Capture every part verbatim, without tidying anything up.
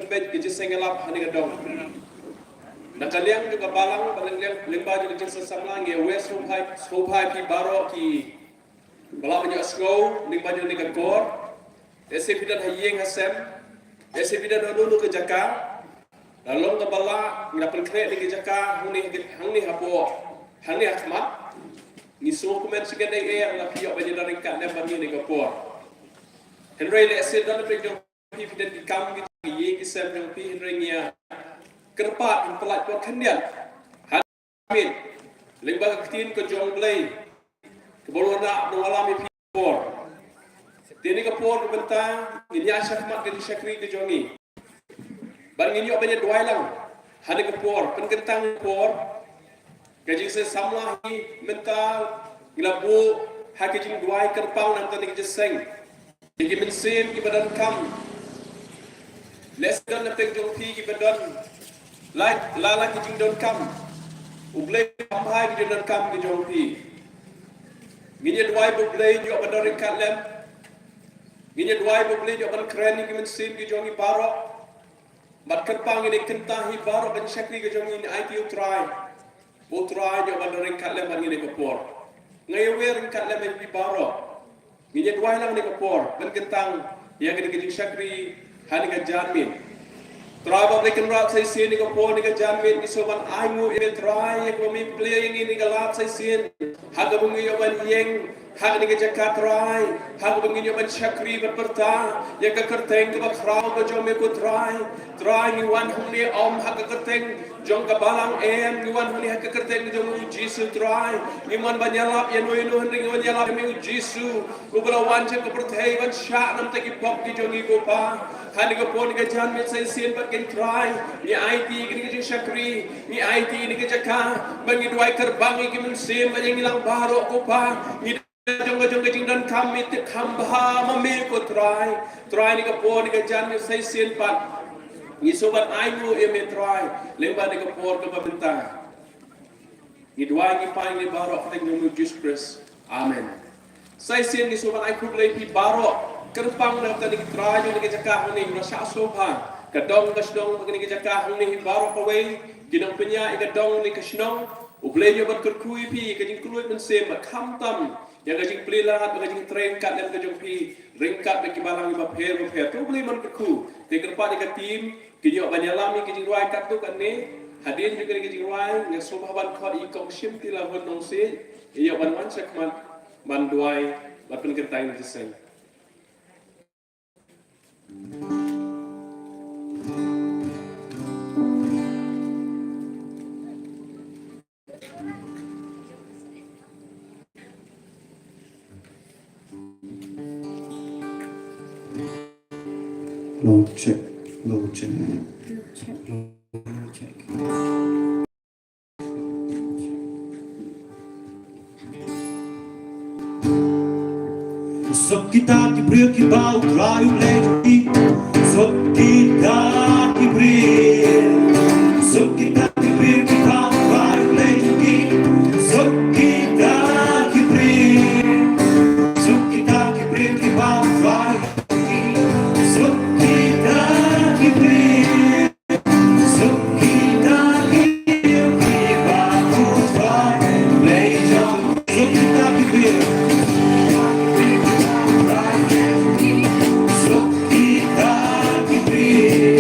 peit ki jingïalap ha kane ka dong. Na ka liang jong ka balang, ba lyngba jong ka jingsamla ngi ïa wei sngewbha, sngewbha ïa phi baroh kiba lah ban ïohsngew lyngba jong kane ka por. Lehse phi don ha ïing ha sem, lehse phi don ha kano kano ka jaka. La long kaba lah ngi la pynkhreh ïa kane ka jaka hangne, hangne hapoh, hangne ha khmat. Ngi sngewkmen shikatdei eh lada phi ïoh ban ïadon ryngkat lem bad ngi ha kane ka por. Hynrei lehse don na pdeng jong phi, phi don ki kam ki jong, ki ïing ki sem jong phi, hynrei ngi ïa kyrpad, ngi pyllait por khyndiat ha ka miet lyngba ka ktien ka jong U Blei kaba la wanrah na ka bynta ïa phi ha kane ka por. Te ha kane ka por ka mynta ngin ïaid shakhmat ka jingshakri ka jong ngi. Bad ngin ïoh ban ïa duwai lang ha kane ka por, pynkyntang ka por. Ka jingsamla hi mynta ngi la buh ha ka jingduwai kyrpang na ka bynta kane ka jingïaseng. Ïa ki mynsiem kiba donkam. Lehse don na pdeng jong phi kiba don la, la, la ki jingdonkam. U Blei u kham bha ïa ki jingdonkam ki jong phi. Ngin ïa duwai ba U Blei un ïoh ban don ryngkat lem. Ngin ïa duwai ba U Blei un ïoh ban kren ïa ki mynsiem ki jong ngi baroh. Bad kyrpang ïa kane ka kynta hi baroh ka jingshakri ka jong ngi, ngin aiti ïa U Trai. Ba U Trai un ïoh ban don ryngkat lem bad ngi ha kane ka por. Nga ïa wei ryngkat lem bad phi baroh. Ngin ïa duwai lang ha kane ka por, pynkyntang ïa kane ka jingshakri ha kane ka janmiet. Trai Baba Kynrad, sa shisien ha kane ka por, ha kane ka janmiet ngi sngewbha ban ainguh ïa me Trai, ïa kaba me plie ïa ngi ha kane ka lad sa shisien. Ha kaba ngi ïoh ban ïeng ha kane ka jaka Trai, ha kaba ngi ïoh ban shakri bad pyrta ïa ka kyrteng kaba khraw ka jong me ko Trai. Trai ngi wan hangne ym ha ka kyrteng jong ka balang, em, ngi wan hangne ha ka kyrteng jong u Jisu Trai. Ngim wan ban ïalap ïa uno uno hynrei ngi wan ïalap ïa me u Jisu, uba la wan sha ka pyrthei ban shah na ka bynta ki pop ki jong ngi ko Pa. Ha kane ka por, ha kane ka janmiet sa shisien bad kin Trai, ngi aiti ïa kane ka jingshakri, ngi aiti ïa kane ka jaka, ba ngi duwai kyrpang ïa ki mynsiem bad ïa ngi lang baroh ko Pa. Ngi jong ka jong ka jingdonkam, ngi tip kham bha ma me ko Trai. Trai ha kane ka por, ha kane ka janmiet sa shisien pat ngi sngewbha ban ainguh ïa me Trai lyngba kane ka por kaba mynta. Ngi duwai ngi pan ïa ngi baroh ha ka kyrteng jong u Jisu Khrist. Amen. Sa shisien ngi sngewbha ban ai khublei ïa phi baroh. Kyrpang na ka bynta ki trai jong kane ka jaka hangne, ngi la shah sngewbha. Ka dong ka shnong bad kane ka jaka hangne hi baroh kawei ki nongpynïaid ïa ka dong ne ka shnong. U Blei un ïoh ban kyrkhu ïa phi, ka jingkylluid mynsiem bad khamtam ïa ka jingplie lad bad ka jingtrei ryngkat lem ka jong phi ryngkat bad ki balang kiba pher bapher. To U Blei un kyrkhu. Te kyrpad ïa ka team kin ïoh ban ïalam ïa ka jingrwai katto katne. Hadien jong kane ka jingrwai nga sngewbha ban khot ïa i Kong Shimti Lahun Nongsiej, ïoh ban wan shakhmat ban duwai bad pynkyntang ïa ka jingïaseng. Low check, low check. Low check. Sop kita ki briew kiba U Trai u leh jong ki. Sop kita ki briew. Sop kita ki briew kiba U Trai u leh jong ki. Sop kita ki briew. Sop kita ki briew kiba U Trai u leh jong ki. Sop kita ki briew.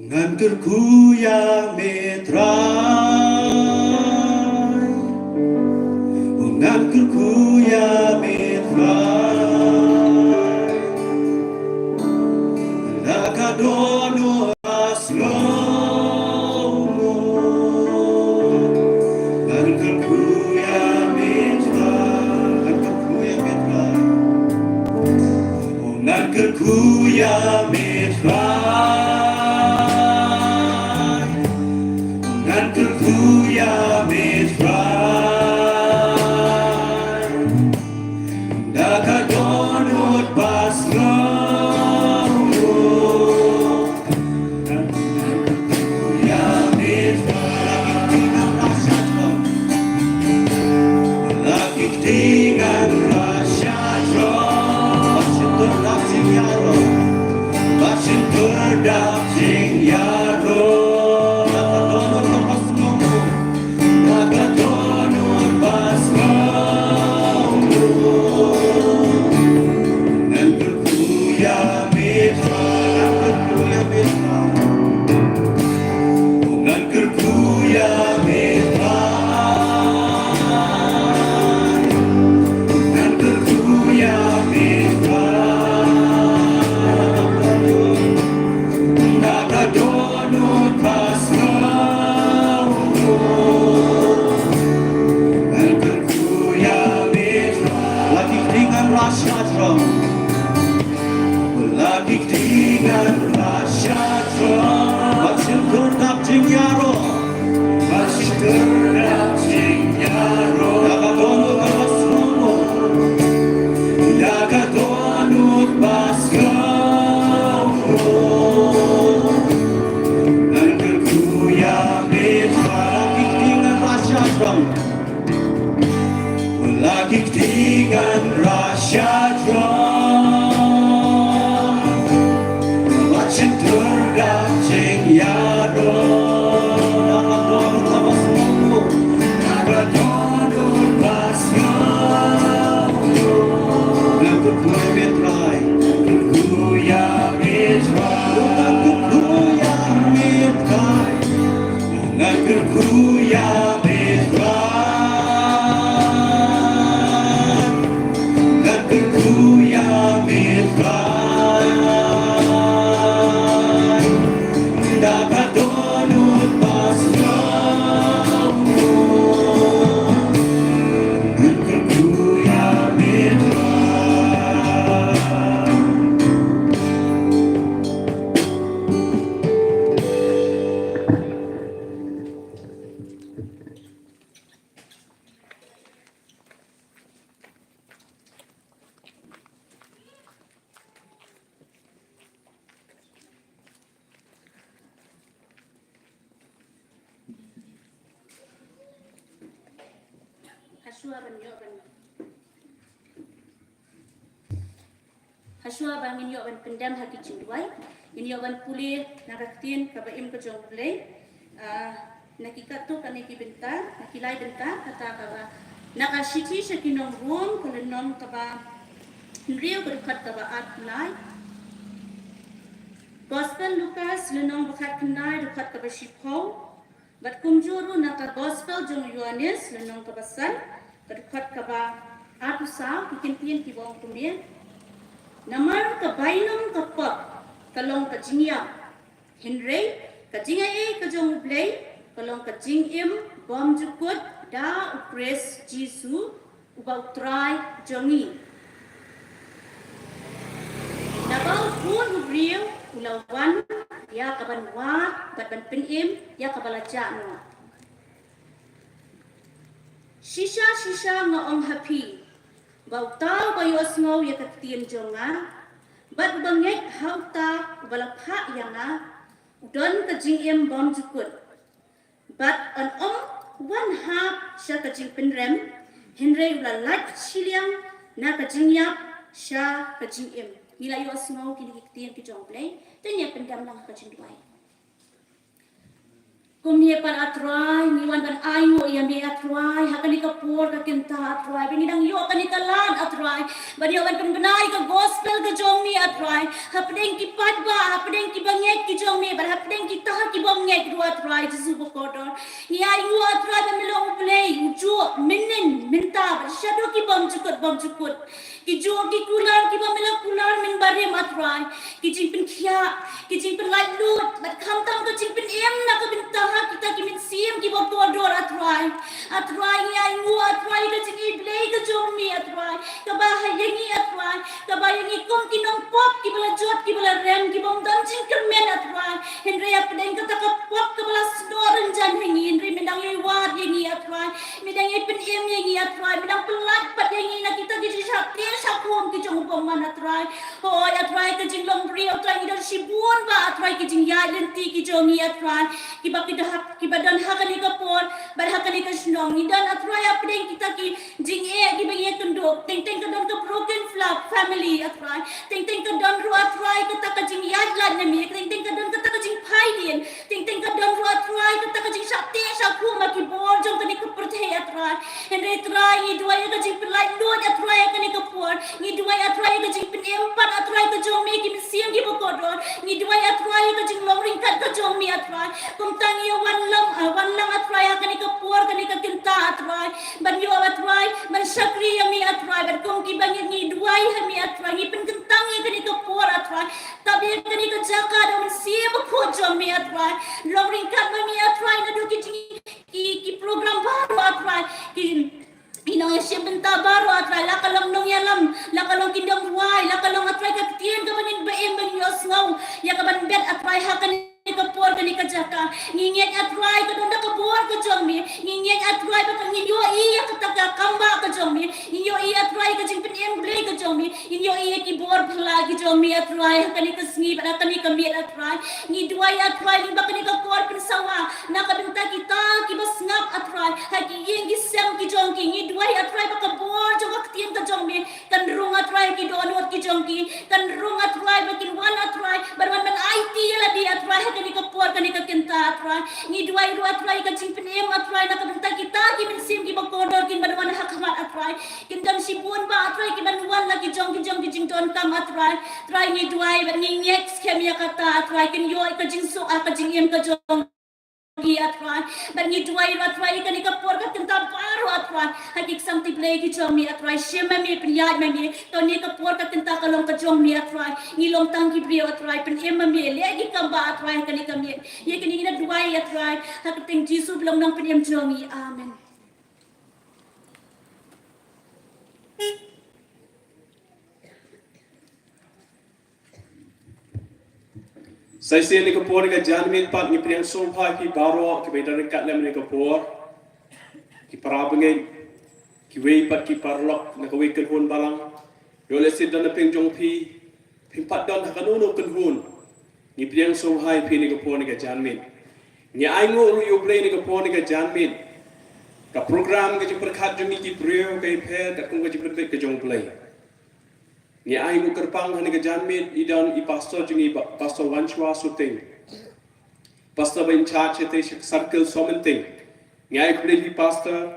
Ngan kyrkhu ïa me Trai. Oh, ngan kyrkhu ïa me Trai. La ka dohnud ba sngewbha. Ngan kyrkhu ïa me Trai. Ngan kyrkhu ïa me Trai. Oh, ngan kyrkhu ïa me Trai. Ngan kyrkhu ïa me Trai. Da ka dohnud ba sngewbha. Ngan kyrkhu ïa me Trai. La ki kti ngan rasha jrong. Ba shyntur dap jingïaroh. Ba shyntur dap jingïaroh. La ka dohnud ba sngewbha. La ka dohnud ba sngewbha. Ngan kyrkhu ïa me Trai. Ngan kyrkhu ïa me Trai. Ngan kyrkhu ïa me Trai. Ngan kyrkhu ïa me Trai. Da ka dohnud ba sngewbha. Ngan kyrkhu ïa me Trai. La ki kti ngan rasha jrong. La ki kti ngan rasha jrong. Ba shyntur dap jingïaroh. Ba shyntur dap jingïaroh. Da ka dohnud ba sngewbha. Da ka dohnud ba sngewbha. Ngan kyrkhu ïa me Trai. La ki kti ngan rasha jrong. La ki kti ngan rasha jrong. Ba shyntur dap jingïaroh. Da ka dohnud ba sngewbha. Da ka dohnud ba sngewbha. Ngan kyrkhu ïa me Trai. Ngan kyrkhu ïa me Trai. Ngan kyrkhu ïa me Trai. Ngan kyrkhu ïa me Trai. Ngan kyrkhu ïa me Trai. Da ka dohnud ba sngewbha. Ngan kyrkhu ïa me Trai. Hashwa ban ïoh ban Hashwa ba ngin ïoh ban pyndem ha ki jingduwai, ngin ïoh ban pule na ka ktien kaba im ka jong U Blei, ah, na ki katto katne ki bynta, na ki lai bynta, kata kaba na ka shithi sha ki nong Rom, ka lynnong kaba hynriew, ka dkhot kaba arphew lai. Gospel Lukas, lynnong ba khatkhyndai, dkhot kaba shiphew. Bad kumjuh ruh na ka Gospel jong u Ïoannis, lynnong kaba san, ka dkhot kaba arphew saw, ki kyntien kiba ong kumne. Namar ka bainong ka pop ka long ka jingïap, hynrei ka jingai ei ka jong U Blei ka long ka jingim bymjukut da U Khrist Jisu, uba U Trai jong ngi. Naba U Khun u briew u la wan ïa ka ban wad bad ban pynim ïa kaba la jah noh. Shisha shisha nga ong ha phi, ba uta uba ïohsngew ïa ka ktien jong nga bad uba ngeit ha uta uba la phah ïa nga, u don ka jingim bymjukut. Bad un ym wan hap sha ka jingpynrem, hynrei u la lait shiliang na ka jingïap sha ka jingim. Ngi la ïohsngew kine ki ktien ki jong U Blei, te ngin ïa pyndem lang ha ka jingduwai. Kumne pat A Trai, ngi wan ban ainguh ïa me A Trai, ha kane ka por ka kynta A Trai, ba ngi dang ïoh kane ka lad A Trai, ban ïoh ban pynbna ïa ka gospel ka jong me A Trai, hapdeng ki paidbah, hapdeng ki bangeit ki jong me, bad hapdeng kita ki bym ngeit ruh A Trai, Jisu bakordor. Ngi ainguh A Trai ba me long U Blei, u juh, mynhynnin, mynta, bad shaduh ki bymjukut, bymjukut. Ki juh ki kular kiba me la kular mynbarim A Trai. Ki jingpynkhiah, ki jingpynlaitluid, bad khamtam ka jingpynim na ka bynta ha kita ki mynsiem kiba kordor A Trai. A Trai ngi ainguh A Trai ka jingïeit Blei ka jong me A Trai. Kaba ha ïa ngi A Trai. Kaba ïa ngi kum ki nongpop kiba la jot kiba la rem kibym don jingkyrmen A Trai. Hynrei hapdeng kata ka pop kaba la snoh rynjang ha ngi hynrei me dang ïai wad ïa ngi A Trai. Me dang ïai pynim ïa ngi A Trai, me dang pyllait pat ïa ngi na kita ki jingshah tieng shah khum ki jong u bymman A Trai. Hooid A Trai ka jinglong briew A Trai ngi don shibun bah A Trai ki jingïaid lynti ki jong ngi A Trai. Kiba ki don ha, kiba don ha kane ka por, bad ha kane ka shnong. Ngi don A Trai hapdeng kita ki jingeh kiba ngi ïakynduh. Teng teng ka don ka broken fla-, family A Trai. Teng teng ka don ruh A Trai kata ka jingïaid lad na me. Teng teng ka don kata ka jingphaidien. Teng teng ka don ruh A Trai kata ka jingshah tieng shah khum ha ki bor jong kane ka pyrthei A Trai. Hynrei Trai ngi duwai ïa ka jingpynlaitluid A Trai ha kane ka por. Ngi duwai A Trai ïa ka jingpynim pat A Trai ka jong me ki mynsiem kiba kordor. Ngi duwai A Trai ïa ka jinglong ryngkat ka jong me A Trai. Kumta ngi ïa wan lang, ah, wan lang A Trai ha kane ka por kane ka kynta A Trai. Ban ïoh A Trai, ban shakri ïa me A Trai. Bad kum kiba ngeit ngi duwai ha me A Trai. Ngi pynkyntang ïa kane ka por A Trai. Tap ïa kane ka jaka da u Mynsiem Bakhuid jong me A Trai. Long ryngkat ma me A Trai naduh ki jing, ki, ki program baroh A Trai. Ki, ki nongïashim bynta baroh A Trai. La ka long nongïalam, la ka long ki nongduwai, la ka long A Trai ka ktien kaba ngin ba im ba ngin ïohsngew ïa kaban bet A Trai ha kane ka por kane ka jaka. Ngi ngeit A Trai ka don da ka bor ka jong me. Ngi ngeit A Trai ba ka ngin ïohi ïa kata ka kambah ka jong me. Ngi ïohi A Trai ka jingpynim Blei ka jong me. Ngi ïohi ïa ki bor phylla ki jong me A Trai ha kane ka sngi bad ha kane ka miet A Trai. Ngi duwai A Trai lyngba kane ka por pynsawa na ka bynta kita kiba sngap A Trai ha ki ïing ki sem ki jong ki. Ngi duwai A Trai ba ka bor jong ka ktien ka jong me kan rung A Trai ki dohnud ki jong ki. Kan rung A Trai ba kin wan A Trai ban wan ban aiti ïa lade A Trai ha kane ka por kane ka kynta A Trai. Ngi duwai ruh A Trai ka jingpynim A Trai na ka bynta kita ki mynsiem kiba kordor kin ban wan ha khmat A Trai. Kin don shibun bah A Trai kin ban wan la ki jong ki jong ki jingdonkam A Trai. Trai ngi duwai bad ngi ngeit skhem ïa kata A Trai kin ïoh ka jingsuk ha ka jingim ka jong ki A Trai. Bad ngi duwai ruh A Trai ïa kane ka por ka kynta baroh A Trai ha ki ksangti Blei ki jong me A Trai. Shim ma me, pynïaid ma me. To kane ka por ka kynta ka long ka jong me A Trai. Ngi long tang ki briew A Trai, pynim ma me. Leh ki kambah A Trai ha kane ka miet. Ïa kane ngi duwai A Trai ha ka kyrteng Jisu ba long Nongpynim jong ngi. Amen. Sa shisien ha kane ka por, ha kane ka janmiet pat ngi pdiang sngewbha ïa phi baroh kiba don ryngkat lem ha kane ka por. Ki para bangeit, kiwei pat ki paralok na kawei ka kynhun balang. Ïoh lehse don na pdeng jong phi, phim pat don ha kano kano ka kynhun. Ngi pdiang sngewbha ïa phi ha kane ka por, ha kane ka janmiet. Ngi ainguh ruh ïa U Blei ha kane ka por, ha kane ka janmiet. Ka program ka jingpyrkhat jong ngi ki briew ka ïapher katkum ka jingpynbeit ka jong U Blei. Ngi ainguh kyrpang ha kane ka janmiet, i don i pastor jong ngi, Pastor Wanchwa Suting. Pastor ba in charge ïa ka circle Sohmynting. Ngi ai khublei ïa phi Pastor,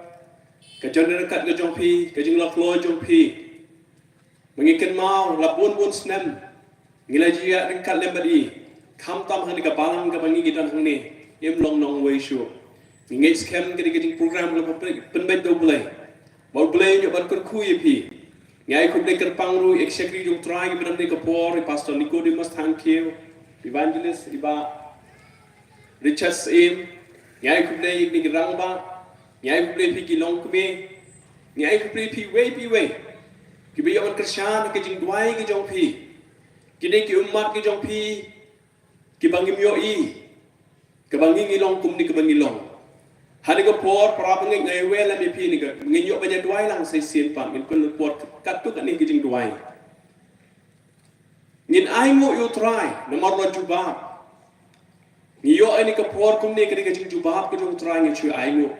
ka jingdon ryngkat ka jong phi, ka jinglong kloi jong phi. Ma ngi kynmaw la bun bun snem ngi la ïaid ryngkat lem bad i. Khamtam ha kane ka balang kaba ngi don hangne, im long nongwei shuh. Ngi ngeit skhem kane ka jingprogram kaba pynbeit da U Blei. Ba U Blei un ïoh ban kyrkhu ïa phi. Ngi ai khublei kyrpang ruh ïa ki shakri jong U Trai kiba don ha kane ka por, ïa Pastor Nicodemus Thangkhiew, Evangelist i Bah Richard Syiem. Ngi ai khublei ïa ki rangbah. Ngi ai khublei ïa phi ki longkmie. Ngi ai khublei ïa phi iwei pa iwei kiba ïoh ban kyrshan ha ka jingduwai ka jong phi. Kine ki ummat ki jong phi kiba ngim ïohi, kaba ngi ngi long kumne kaba ngi long. Ha kane ka por, para bangeit, nga iwei lem ïa phi, kane ka ngin ïoh ban ïa duwai lang sa shisien pat, ngin pynlut por katto katne ka jingduwai. Ngin ainguh ïa U Trai namar u la jubab. Ngi ïoh ha kane ka por kumne, kane ka jingjubab ka jong U Trai ngi shu ainguh.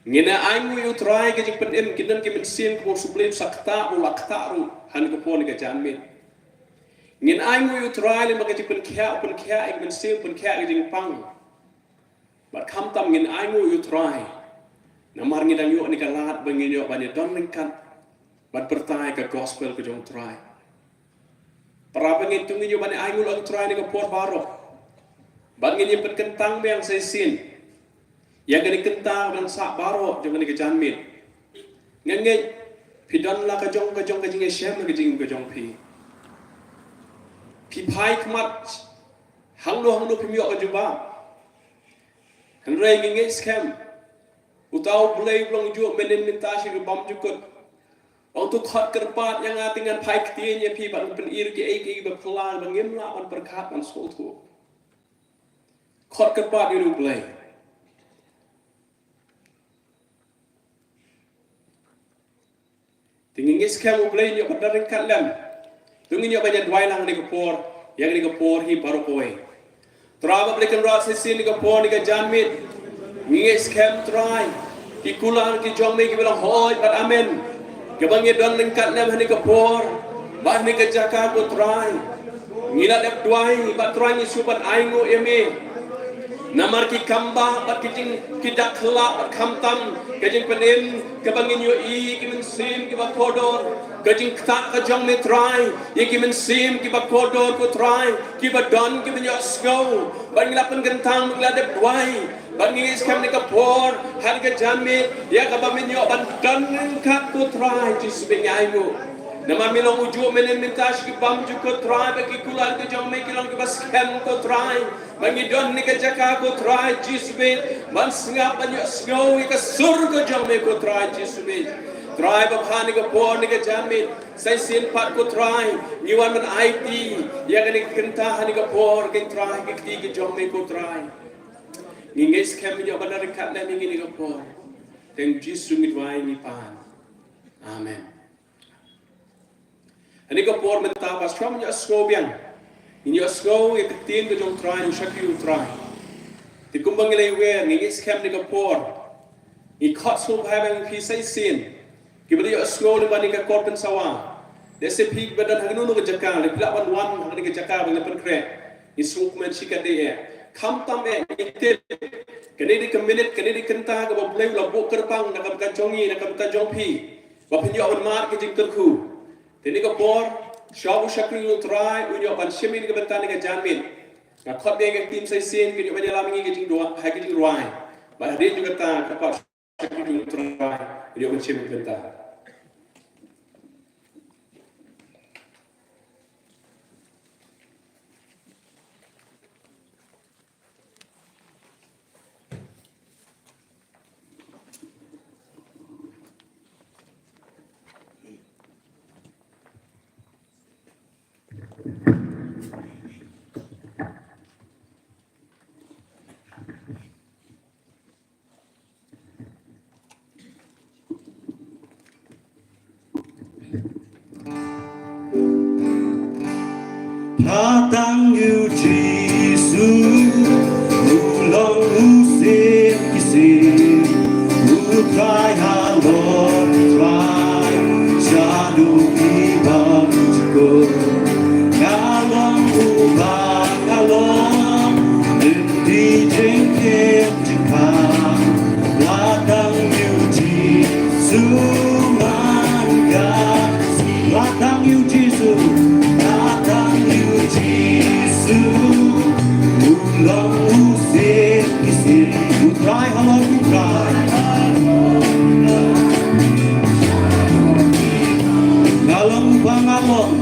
Ngin ainguh ïa U Trai ka jingpynim, ki don ki mynsiem kiba U Blei u sa ktah, u la ktah ruh ha kane ka por, ha kane ka janmiet. Ngin ainguh ïa U Trai lem bad ka jingpynkhiah, u pynkhiah ïa ki mynsiem, pynkhiah ïa ka jingpang. Bad khamtam ngin ainguh ïa u Trai. Namar ngi dang ïoh ïa ka lad ba ngin ïoh ban ïadon ryngkat bad pyrta ïa ka gospel ka jong u Trai. Para bangeit, to ngin ïoh ban ainguh ïa u Trai ha kane ka por baroh. Bad ngin ïa pynkyntang biang sa shisien ïa kane ka kynta ba ngan sah baroh jong kane ka janmiet. Nga ngeit phi don la ka jong ka jong ka jingïashem, ka jingim ka jong phi. Phi phai khmat hangno hangno phim ïoh ka jubab. Hynrei ngi ngeit skhem, uta U Blei u long ujuh mynhynnin mynta sha ki bymjukut. Ong to khot kyrpad ïa nga te ngan phai ktien ïa phi bad ngan pyni ruh kiei kiei ba phylla ba ngim lah ban pyrkhat ban sngewthuh. Khot kyrpad ïa U Blei. Te ngi ngeit skhem U Blei un ïoh ban don ryngkat lem. To ngin ïoh ban ïa duwai lang ha kane ka por, ïa kane ka por hi baroh kawei. Trai Baba Blei Kynrad, sa shisien ha kane ka por, ha kane ka janmiet. Ngi ngeit skhem Trai, ki kular ki jong me kiba long hooid bad amen, kiba ngi don ryngkat lem ha kane ka por bad ha kane ka jaka ko Trai. Ngi la dep duwai bad Trai ngi shu ban ainguh ïa me. Namar ki kambah bad ki jing, ki dak khlak bad khamtam ka jingpynim kaba ngin ïohi, ki mynsiem kiba kordor, ka jingktah ka jong me Trai ïa ki mynsiem kiba kordor ko Trai, kiba don kiba ïohsngew. Bad ngi la pynkyntang, ngi la dep duwai bad ngi ngeit skhem ha kane ka por, ha kane ka janmiet, ïa kaba men ïoh ban don ryngkat ko Trai Jisu, ba ngi ainguh. Namar me long ujuh mynhynnin mynta sha ki bymjukut Trai, ba ki kular ki jong me ki long kiba skhem ko Trai, ba ngi don ha kane ka jaka ko Trai Jisu, ban sngap ban ïohsngew ïa ka sur ka jong me ko Trai Jisu. Trai Baba, ha kane ka por, ha kane ka janmiet, sa shisien pat ko Trai, ngi wan ban aiti ïa kane ka kynta ha kane ka por, ko Trai, ha ki kti ki jong me ko Trai. Ngi ngeit skhem men ïoh ban don ryngkat lem ïa ngi ha kane ka por. Tang Jisu ngi duwai ngi pan. Amen. Ha kane ka por mynta, ba shuwa men ïohsngew biang, ngin ïohsngew ïa ka ktien ka jong u Trai, ngin shakri ïa u Trai. Te kumba ngi la ïawer, ngi ngeit skhem ha kane ka por ngi khot sngewbha biang ïa phi sa shisien, kiba la ïohsngew lyngba kane ka kor pynsawa. Lehse phi kiba don ha kano kano ka jaka, lehse phi lah ban wan ha kane ka jaka ba ngi la pynkhreh. Ngi sngewkmen shikatdei eh. Khamtam eh, ngi tip, kane dei ka minit, kane dei ka kynta kaba U Blei u la buh kyrpang na ka bynta jong ngi, na ka bynta jong phi, ba phin ïoh ban mad ka jingkyrkhu. Te ha kane ka por, shuwa u shakri u Trai un ïoh ban shim ïa ngi na ka bynta kane ka janmiet, nga khot biang ïa ka team sa shisien, kin ïoh ban ïalam ïa ngi ha ka jingrwai, ha ka jingrwai. Bad hadien jong kata, ka pat shakri u Trai un ïoh ban shim ïa ngi na ka bynta. Kyrpad ïa u Jisu, u long u sien ki sien, u Trai halor ki trai, shaduh ki bymjukut. Nga long uba nga long, lynti jingim jingpang, la tang ïa u Jisu man ka. La tang ïa u Jisu, la tang ïa u Jisu, u long u sien ki sien, u Trai halor ki trai. Nga long uba nga long,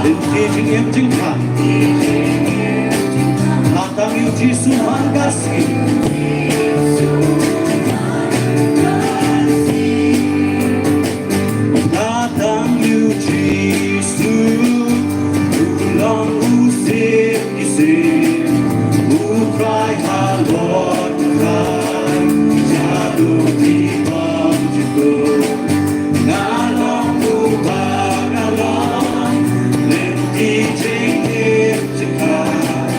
lynti jingim jingpang, la tang ïa u Jisu man ka sngi. La tang ïa u Jisu, u long u sien ki sien, u Trai halor ki trai, shaduh ki bymjukut. Nga long uba nga long, lynti jingim jingpang,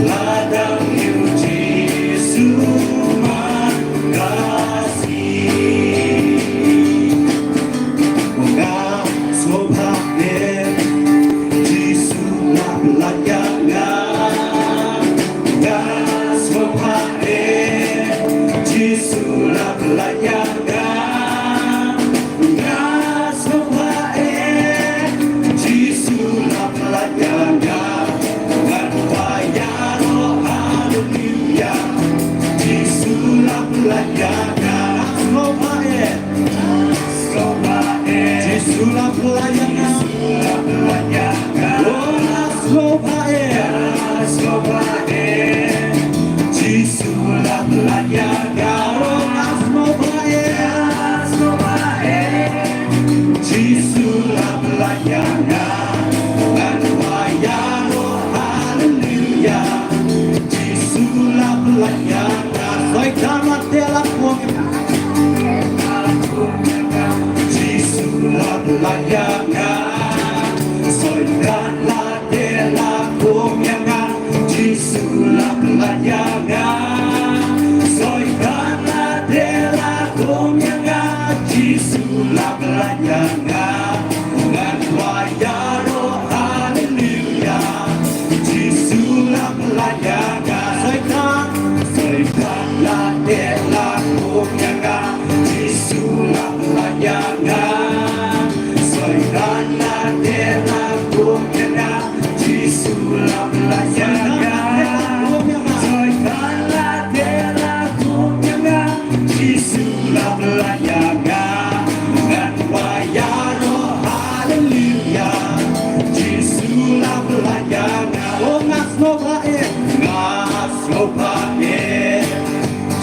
la tang ïa u Jisu Sngewbha eh, nga sngewbha eh.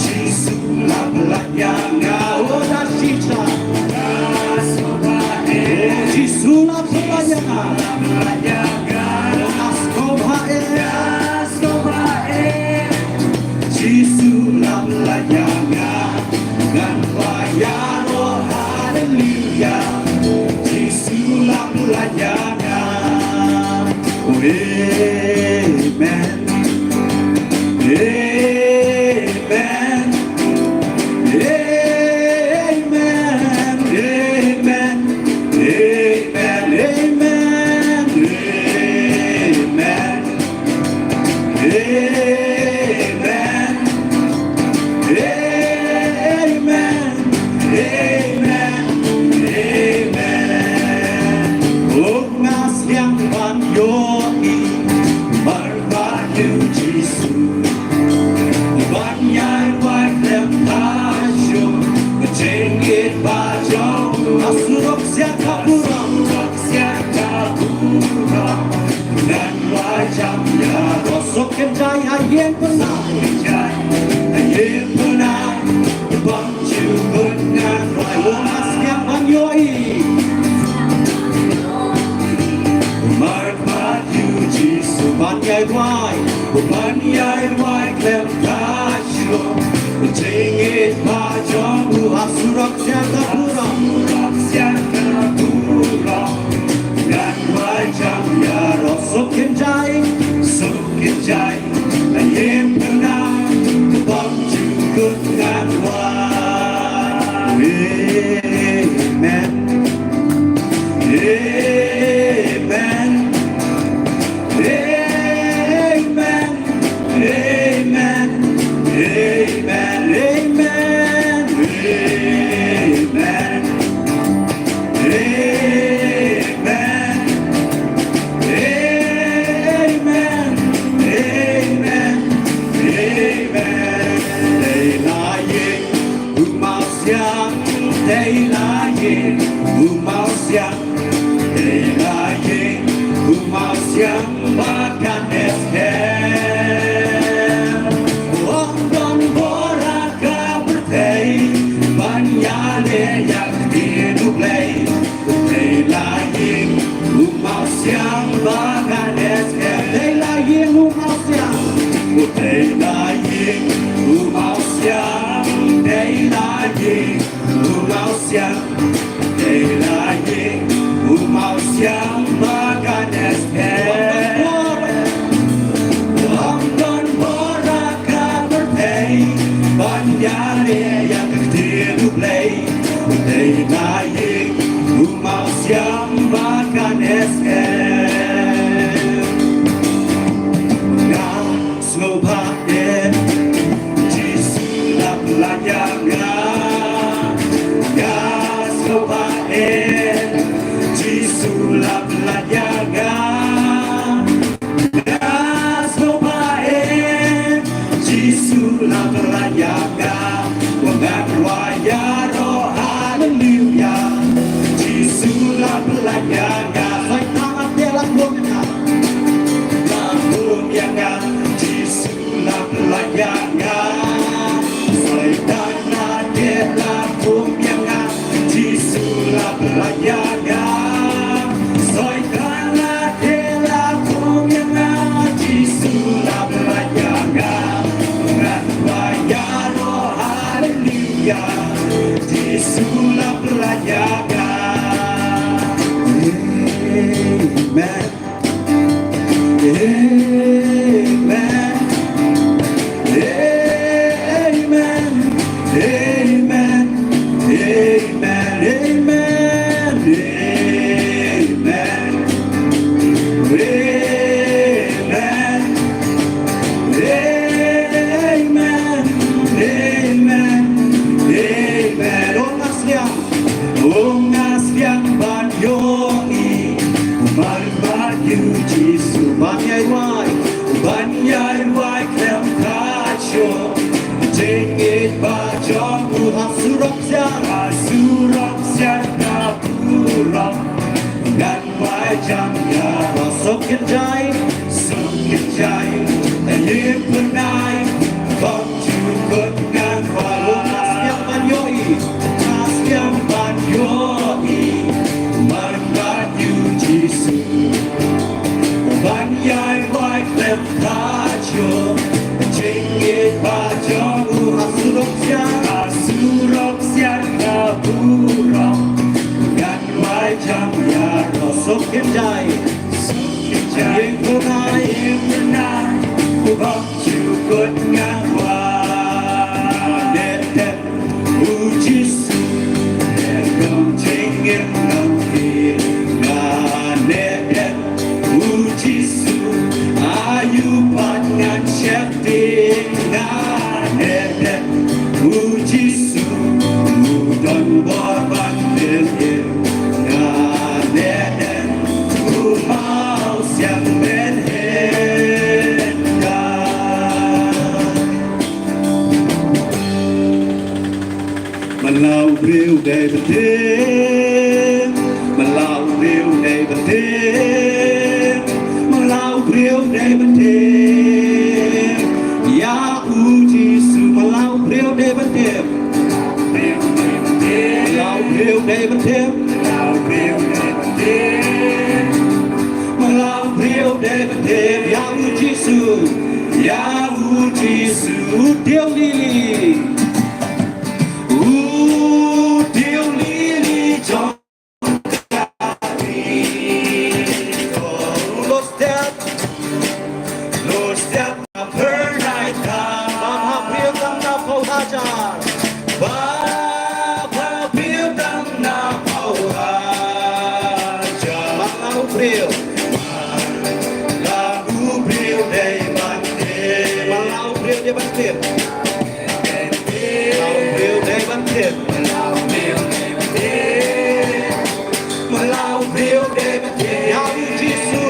Jisu la pyllait ïa nga, oh, da shi sha. Nga sngewbha eh. Oh, Jisu la pyllait ïa nga. Nga sngewbha eh. Nga sngewbha eh. Jisu la pyllait ïa nga. Ngan wai ïaroh haleluya. Jisu la pyllait ïa nga. Oh, amen. Amen. Amen. Amen. Amen. Amen. Amen. Amen. Amen. Amen. Amen. Oh, nga sliang ban ïohi marwei ïa u Jisu. Ban ïai wai khlem khaïi shuh, jingngeit ba jong u. Ha surok siang ka burom. Surok siang ka burom. Ngan wai jam ïa u. Suk kynjai ha ïing pynai. Kynjai ha ïing pynai. Bym ju kut ngan wai. Oh, nga sliang ban ïohi. Marwei ïa u Jisu ban ïai wai. Ban ïai wai khlem khaïi shuh. Jingngeit ba jong u ha surok siang ka burom. Surok siang ka burom. Ngan wai jam ïaroh suk kynjai, suk kynjai. Ïing pynai, bym ju kut ngan wai. Amen. Amen. Amen. Amen. Amen. Amen. Amen. Amen. Amen. Amen. Amen. Dei la ïing u mawsiang, dei la ïing u mawsiang, dei la ïing u mawsiang ba kan ïaskhem. Ym don bor ha ka pyrthei ban ïaleh ïa ka ktien U Blei. Dei la ïing u mawsiang ba kan ïaskhem. Dei la ïing u mawsiang. Dei la ïing u mawsiang. Dei la ïing u mawsiang. Dei la ïing u mawsiang ba kan ïaskhem. Ym don bor ha ka pyrthei ban ïaleh ïa ka ktien U Blei. Dei la ïing u mawsiang ba kan ïaskhem. Nga sngewbha eh, Jisu la pyllait ïa nga. Nga sngewbha eh, Jisu la pyllait ïa nga. Nga sngewbha eh, Jisu la pyllait ïa nga. Ngan wai ïaroh haleluya. Jisu la pyllait ïa nga. Soitan la te la khum ïa nga. La khum ïa nga. Jisu la pyllait ïa nga. Soitan la te la khum ïa nga. Jisu la pyllait ïa nga. Soitan la te la khum ïa nga. Jisu la pyllait ïa nga. Ngan wai ïaroh haleluya. Jisu la pyllait ïa nga. Amen. Amen. Amen. Amen. Amen. Amen. Amen. Amen. Amen. Amen. Oh, nga sliang. Oh, nga sliang ban ïohi marwei ïa u Jisu ban ïai wai, ban ïai wai khlem khaïi shuh. Jingngeit ba jong u ha surok siang, ha surok siang ka burom. Ngan wai jam ïa u suk kynjai, suk kynjai. Ïeng pynai, ïeng pynai, u bang jukut ngan wan. Neh neh, u Jisu, neh dong jingim nong hi. Ngan neh neh, u Jisu, ayu pat ngan sheptieng. Ngan neh neh, u Jisu, u don bor ban pynïaid. Ngan neh neh, u mawsiang ban heh. Man la u briew dei ban tip, man la u briew dei ban tip, man la u briew dei ban tip. Ïa u Jisu, man la u briew dei ban tip. Man la u briew dei ban tip. Man la u briew dei ban tip. Ïa u Jisu, ïa u Jisu, u diaw lili. U diaw lili jong ka ri. U lost step, lost step, a per night. Baba briew tang na phew hajar. Baba briew tang na phew hajar. Man la u briew. Man la u briew dei ban tip. Man la u briew dei ban tip. Man la u briew dei ban tip. Man la u briew dei ban tip. Ïa u Jisu.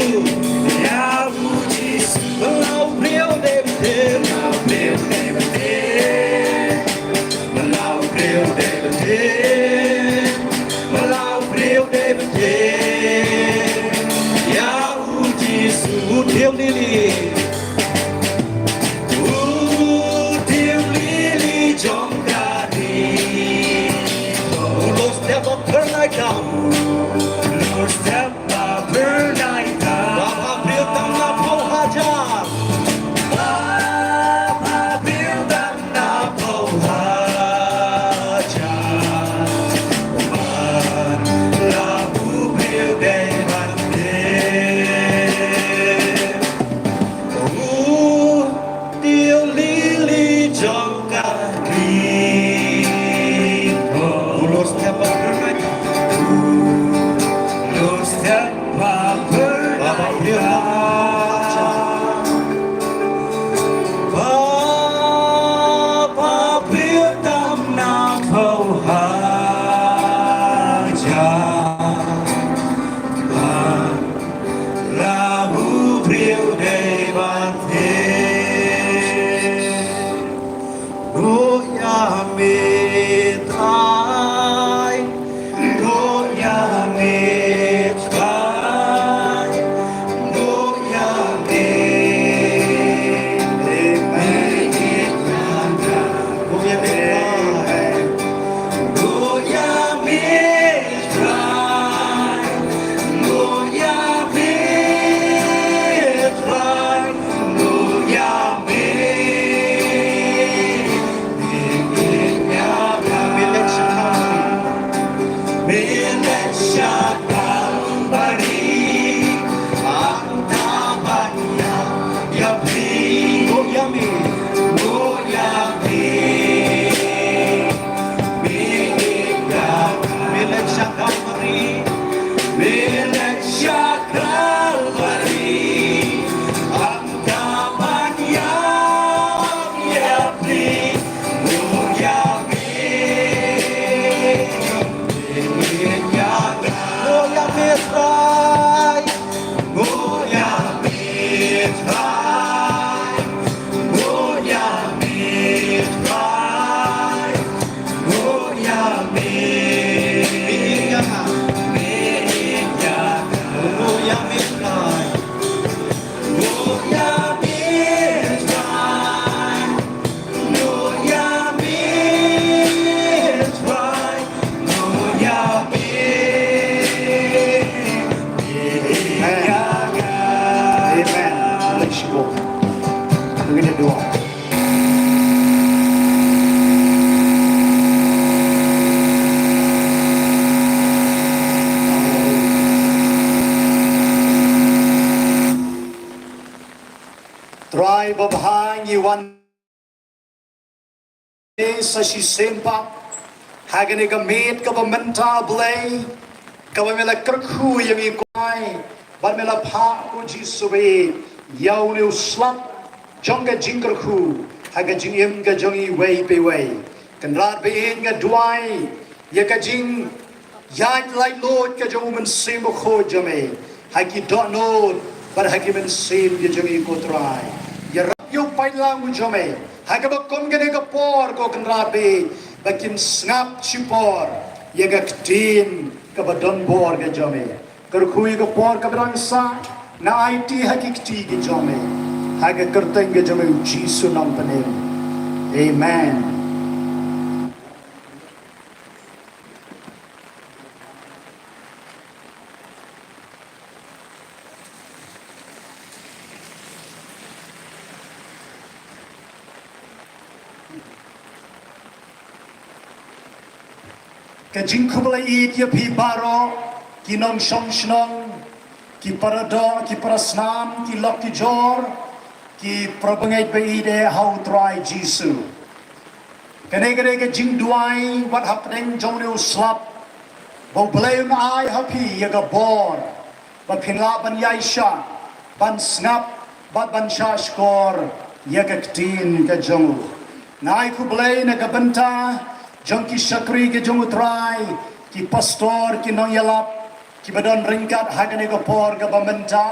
Ïa u Jisu. Man la u briew dei ban tip. Man la u briew dei ban tip. Man la u briew dei ban tip. Ïa u Jisu, u diaw lili. U diaw lili jong ka ri. U lost step, a per night. U lost step, a per night. Baba briew tang na phew hajar. Baba briew tang na phew hajar. Man la u briew dei ban tip. U diaw lili jong ka ri. U lost step, a per night. U lost step, a per night. Baba briew tang na phew hajar. Man la u briew dei ban tip. Nguh ïa me Trai. Nguh ïa me Trai. Nguh ïa me. Nguh ïa me Trai. Nguh ïa me Trai. Nguh ïa me Trai. Nguh ïa me. Nguh ïa me. Me leit sha Kalbari, hangta ban ïa, ïapli. Nguh ïa me. Nguh ïa me. Me leit sha Kalbari, me leit sha Kalbari, hangta ban ïa, ïapli. Nguh ïa me. Nguh ïa me Trai. Nguh ïa me Trai. Nguh ïa me Trai. Nguh ïa me. Nguh ïa me Trai. Nguh ïa me Trai. Nguh ïa me Trai. Nguh ïa me. Amen. Amen. Trai babha, ngi wan sa shisien pat ha kane ka miet kaba mynta, Blei, kaba me la kyrkhu ïa ngi, ko Trai, bad me la phah, ko Jisu, ïa une u slap jong ka jingkyrkhu ha ka jingim ka jong ngi iwei pa iwei. Kynrad ba ïeit, nga duwai ïa ka jingïaid laitluid ka jong u Mynsiem Bakhuid jong me ha ki dohnud bad ha ki mynsiem ki jong ngi, ko Trai. Ïarap ïa u paidlang u jong me ha kaba kum kane ka por, ko Kynrad, ba kin sngap shipor ïa ka ktien kaba donbor ka jong me. Kyrkhu ïa ka por kaba dang sah, nga aiti ha ki kti ki jong me ha ka kyrteng ka jong me, u Jisu Nongpynim. Amen. Ka jingkhublei ïeit ïa phi baroh, ki nongshong shnong, ki para doh, ki para snam, ki lok ki jor, ki para bangeit ba ïeit ha u Trai Jisu. Kane ka dei ka jingduwai wat hapdeng jong une u slap, ba u Blei un ai ha phi ïa ka bor ba phin lah ban ïaishah, ban sngap bad ban shahshkor ïa ka ktien ka jong u. Nga ai khublei na ka bynta jong ki shakri ka jong u Trai, ki pastor, ki nongïalap, kiba don ryngkat ha kane ka por kaba mynta.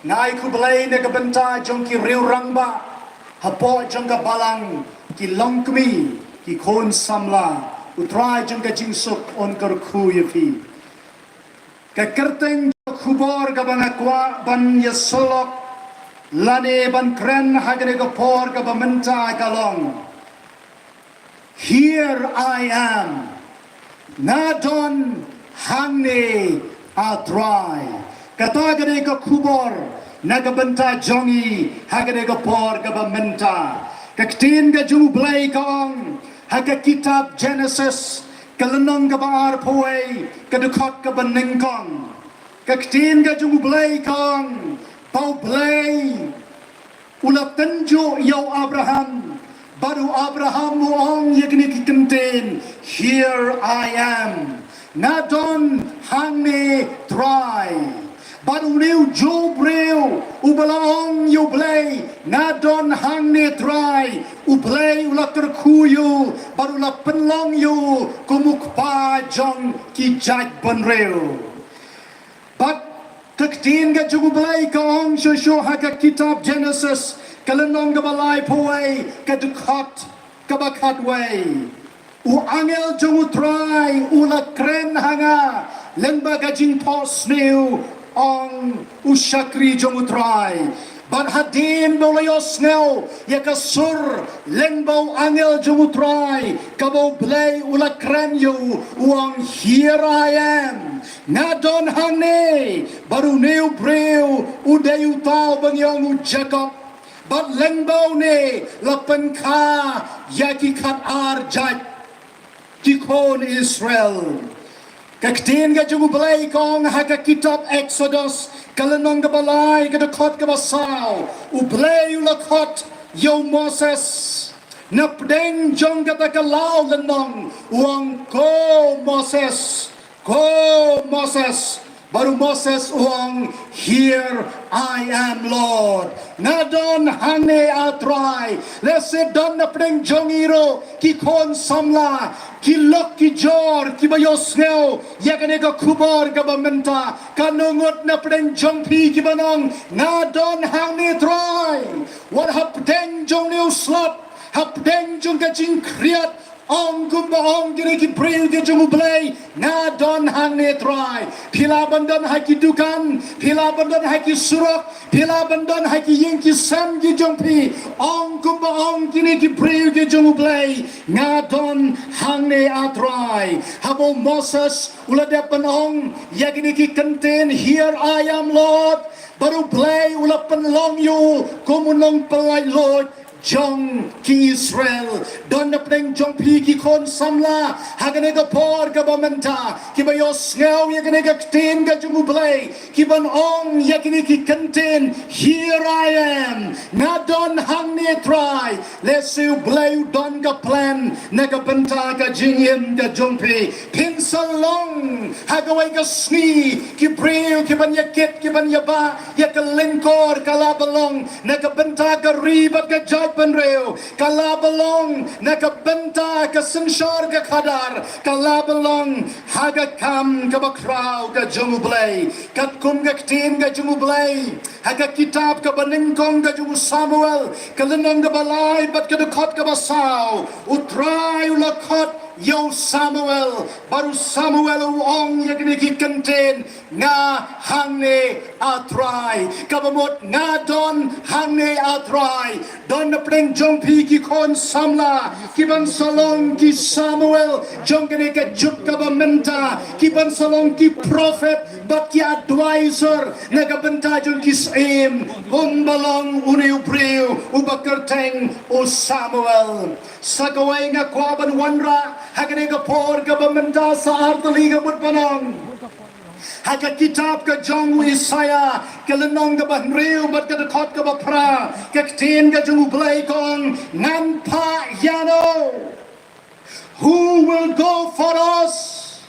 Nga ai khublei na ka bynta jong ki riew rangbah hapoh jong ka balang, ki longkmie, ki khun samla. U Trai jong ka jingsuk un kyrkhu ïa phi. Ka kyrteng jong ka khubor kaba nga kwah ban ïasyllok lane ban kren ha kane ka por kaba mynta ka long, "Here I am." Nga don hangne, ah Trai. Kata ka dei ka khubor na ka bynta jong ngi ha kane ka por kaba mynta. Ka ktien ka jong u Blei ka ong ha ka kitab Genesis, ka lynnong kaba arphew wei, ka dkhot kaba nyngkong. Ka ktien ka jong u Blei ka ong ba u Blei u la tynjuh ïa u Abraham, bad u Abraham u ong ïa kine ki kyntien, "Here I am." Nga don hangne, Trai. Bad une u juh briew uba la ong ïa u Blei, "Nga don hangne, Trai," u Blei u la kyrkhu ïa u bad u la pynlong ïa u kum u kpa jong ki jaitbynriew. Bad ka ktien ka jong u Blei ka ong shuh shuh ha ka kitab Genesis, ka lynnong kaba laiphew wei, ka dkhot kaba khatwei. U angel jong u Trai u la kren ha nga lyngba ka jingphohsniew, ong u shakri jong u Trai. Bad hadien ba u la ïohsngew ïa ka sur lyngba u angel jong u Trai, kaba u Blei u la kren ïa u, u ong, "Here I am." Nga don hangne, bad une u briew u dei uta uba ngi ong u Jakob. Bad lyngba une la pynkha ïa ki khatar jait, ki khun Israel. Ka ktien ka jong u Blei ka ong ha ka kitab Exodus, ka lynnong kaba lai, ka dkhot kaba saw, u Blei u la khot ïa u Moses na pdeng jong kata ka law lynnong, u ong, "Ko Moses, ko Moses." Bad u Moses u ong, "Here I am, Lord." Nga don hangne, ah Trai. Lehse don na pdeng jong ngi ruh ki khun samla, ki lok ki jor, kiba ïohsngew ïa kane ka khubor kaba mynta. Katno ngut na pdeng jong phi kiban ong, "Nga don hangne, Trai." Wat hapdeng jong une u slap, hapdeng jong ka jingkhriat, ong kumba ong kine ki briew ki jong u Blei, "Nga don hangne, Trai." Phi lah ban don ha ki dukan, phi lah ban don ha ki surok, phi lah ban don ha ki ïing ki sem ki jong phi, ong kumba ong kine ki briew ki jong u Blei, "Nga don hangne, ah Trai." Haba u Moses u la dep ban ong ïa kine ki kyntien, "Here I am, Lord," bad u Blei u la pynlong ïa u kum u nongpyllaitluid jong ki Israel. Don napdeng jong phi ki khun samla ha kane ka por kaba mynta, kiba ïohsngew ïa kane ka ktien ka jong U Blei, kiban ong ïa kine ki kyntien, "Here I am." Nga don hangne, Trai. Lehse U Blei u don ka plan na ka bynta ka jingim ka jong phi. Phin sa long ha kawei ka sngi ki briew kiban ïakit, kiban ïabah ïa ka lyngkor. Ka lah ban long na ka bynta ka ri bad ka jaitbynriew. Ka lah ban long na ka bynta ka synshar ka khadar. Ka lah ban long ha ka kam kaba khraw ka jong U Blei. Katkum ka ktien ka jong U Blei ha ka kitab kaba nyngkong ka jong u Samuel, ka lynnong kaba lai bad ka dkhot kaba saw, U Trai u la khot ïa u Samuel, bad u Samuel u ong ïa kine ki kyntien, "Nga hangne, A Trai." Kaba mut, "Nga don hangne, A Trai." Don napdeng jong phi ki khun samla kiban sa long ki Samuel jong kane ka juk kaba mynta, kiban sa long ki prophet bad ki advisor na ka bynta jong ki syiem, kumba long une u briew uba kyrteng u Samuel. Sa kawei nga kwah ban wanrah ha kane ka por kaba mynta, sa ar tylli ka mut ban ong. Ha ka kitab ka jong u Isaïah, ka lynnong kaba hynriew bad ka dkhot kaba phra, ka ktien ka jong U Blei ka ong, "Ngan phah ïano? Who will go for us?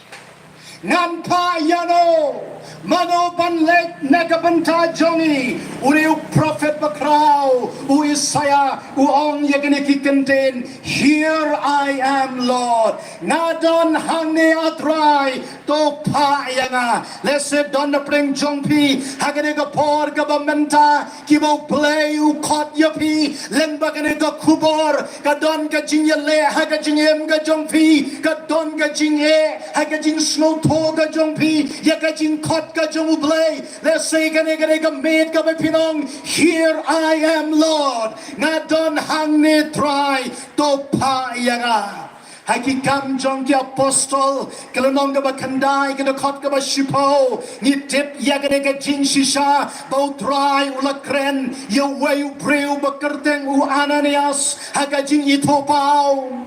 Ngan phah ïano? Mano ban leit na ka bynta jong ngi?" Une u prophet bakhraw, u Isaïah, u ong ïa kine ki kyntien, "Here I am, Lord." Nga don hangne, A Trai, to phah ïa nga. Lehse don napdeng jong phi ha kane ka por kaba mynta, kiba U Blei u khot ïa phi lyngba kane ka khubor. Ka don ka jingïaleh ha ka jingim ka jong phi, ka don ka jingeh ha ka jingsngewthuh ka jong phi ïa ka jingkhot ka jong U Blei. Lehse kane, kane ka miet kaba phin ong, "Here I am, Lord." Nga don hangne, Trai, to phah ïa nga. Ha Ki Kam jong ki Apostol, ka lynnong kaba khyndai, ka dkhot kaba shiphew, ngi tip ïa kane ka jingshisha ba U Trai u la kren ïa uwei u briew ba kyrteng u Ananias ha ka jingithuhpaw.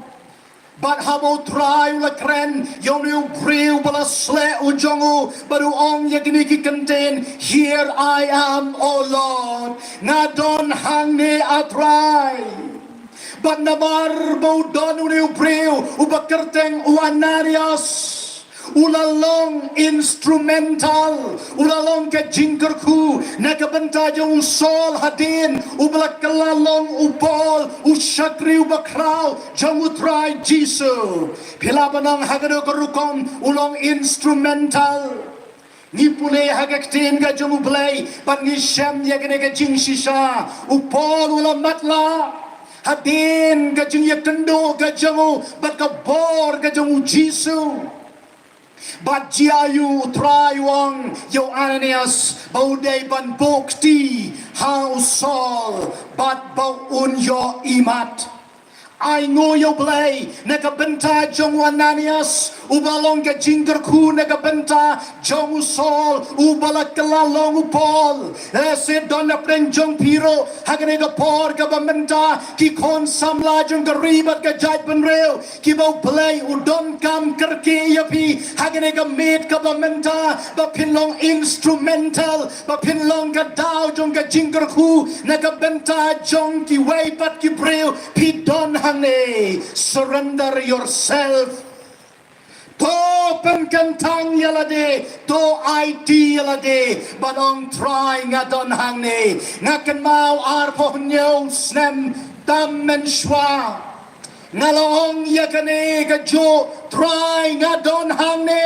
Bad haba U Trai u la kren ïa une u briew ba la sleh u jong u, bad u ong ïa kine ki kyntien, "Here I am, O Lord." Nga don hangne, A Trai. Bad namar ba u don une u briew uba kyrteng u Ananias, u la long instrumental, u la long ka jingkyrkhu na ka bynta jong u Saul hadien uba la kylla long u Paul, u shakri uba khraw jong U Trai Jisu. Phi lah ban ong ha kano ka rukom u long instrumental. Ngi pule ha ka ktien ka jong U Blei bad ngi shem ïa kane ka jingshisha. U Paul u la matlah hadien ka jingïakynduh ka jong u bad ka bor ka jong U Jisu. Bad jia aiu U Trai u ong ïa u Ananias ba u dei ban buh kti ha u Saul bad ba un ïoh imat? Ai nguh ïa U Blei na ka bynta jong u Ananias, uba long ka jingkyrkhu na ka bynta jong u Saul uba la kylla long u Paul. Lehse don napdeng jong phi ruh ha kane ka por kaba mynta, ki khun samla jong ka ri bad ka jaitbynriew, kiba U Blei u donkam kyrkieh ïa phi ha kane ka miet kaba mynta, ba phin long instrumental, ba phin long ka daw jong ka jingkyrkhu na ka bynta jong kiwei pat ki briew. Phi don hangne, surrender yourself. To pynkyntang ïa lade, to aiti ïa lade bad ong, Trai, nga don hangne. Nga kynmaw arphew hynñiew snem tam mynshuwa, nga la ong ïa kane kajuh, Trai, nga don hangne.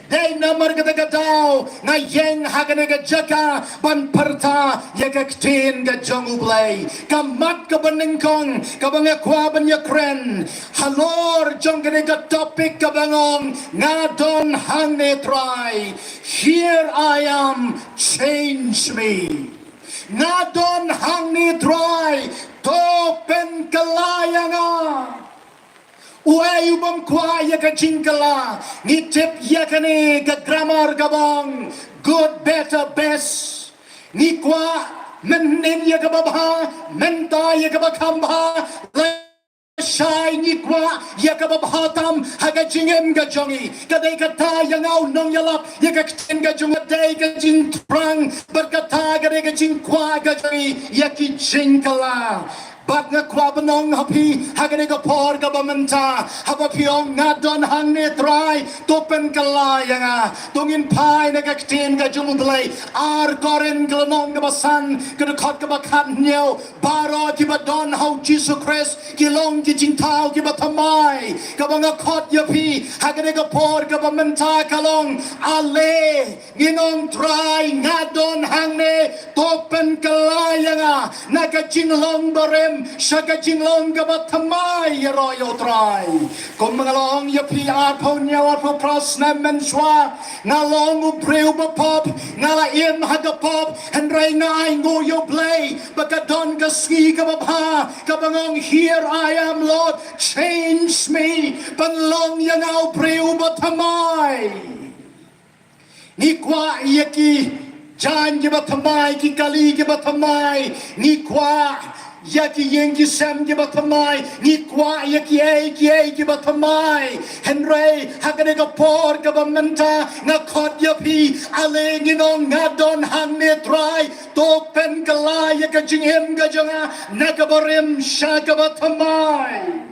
Dei namar kata ka daw nga ïeng ha kane ka jaka ban pyrta ïa ka ktien ka jong U Blei. Ka mat kaba nyngkong kaba nga kwah ban ïakren halor jong kane ka topic kaba nga ong, nga don hangne, Trai. Here I am, change me. Nga don hangne, Trai, to pynkylla ïa nga. Uei u bym kwah ïa ka jingkylla? Ngi tip ïa kane ka grammar kaba ong good, better, best. Ngi kwah Mynhynnin ïa kaba bha, mynta ïa kaba kham bha. Lashai ngi kwah ïa kaba bha tam ha ka jingim ka jong ngi. Ka dei kata ïa nga u nongïalap ïa ka ktien ka jong, ka dei ka jingthrang bad kata ka dei ka jingkwah ka jong ngi ïa ki jingkylla. Bad nga kwah ban ong ha phi ha kane ka por kaba mynta, haba phi ong, "Nga don hangne Trai, to pynkylla ïa nga." To ngin phai na ka ktien ka jong U Blei. Ar Korinth ka lynnong kaba san, ka dkhot kaba khathynñiew. Baroh kiba don ha U Jisu Khrist ki long ki jingthaw kiba thymmai. Kaba nga khot ïa phi ha kane ka por kaba mynta ka long, ale ngin ong, "Trai, nga don hangne, to pynkylla ïa nga na ka jinglong barim sha ka jinglong kaba thymmai ïaroh ïa U Trai." Kum nga la ong ïa phi arphew hynñiew, arphew phra snem mynshuwa, nga long u briew ba pop, nga la im ha ka pop, hynrei nga ainguh ïa U Blei ba ka don ka sngi kaba bha, kaba nga ong, "Here I am, Lord, change me, pynlong ïa nga u briew ba thymmai." Ngi kwah ïa ki jaiñ kiba thymmai, ki kali kiba thymmai. Ngi kwah ïa ki ïing ki sem kiba thymmai. Ngi kwah ïa kiei kiei kiba thymmai. Hynrei ha kane ka por kaba mynta nga khot ïa phi, ale ngin ong, "Nga don hangne Trai, to pynkylla ïa ka jingim ka jong nga na kaba rim sha kaba thymmai."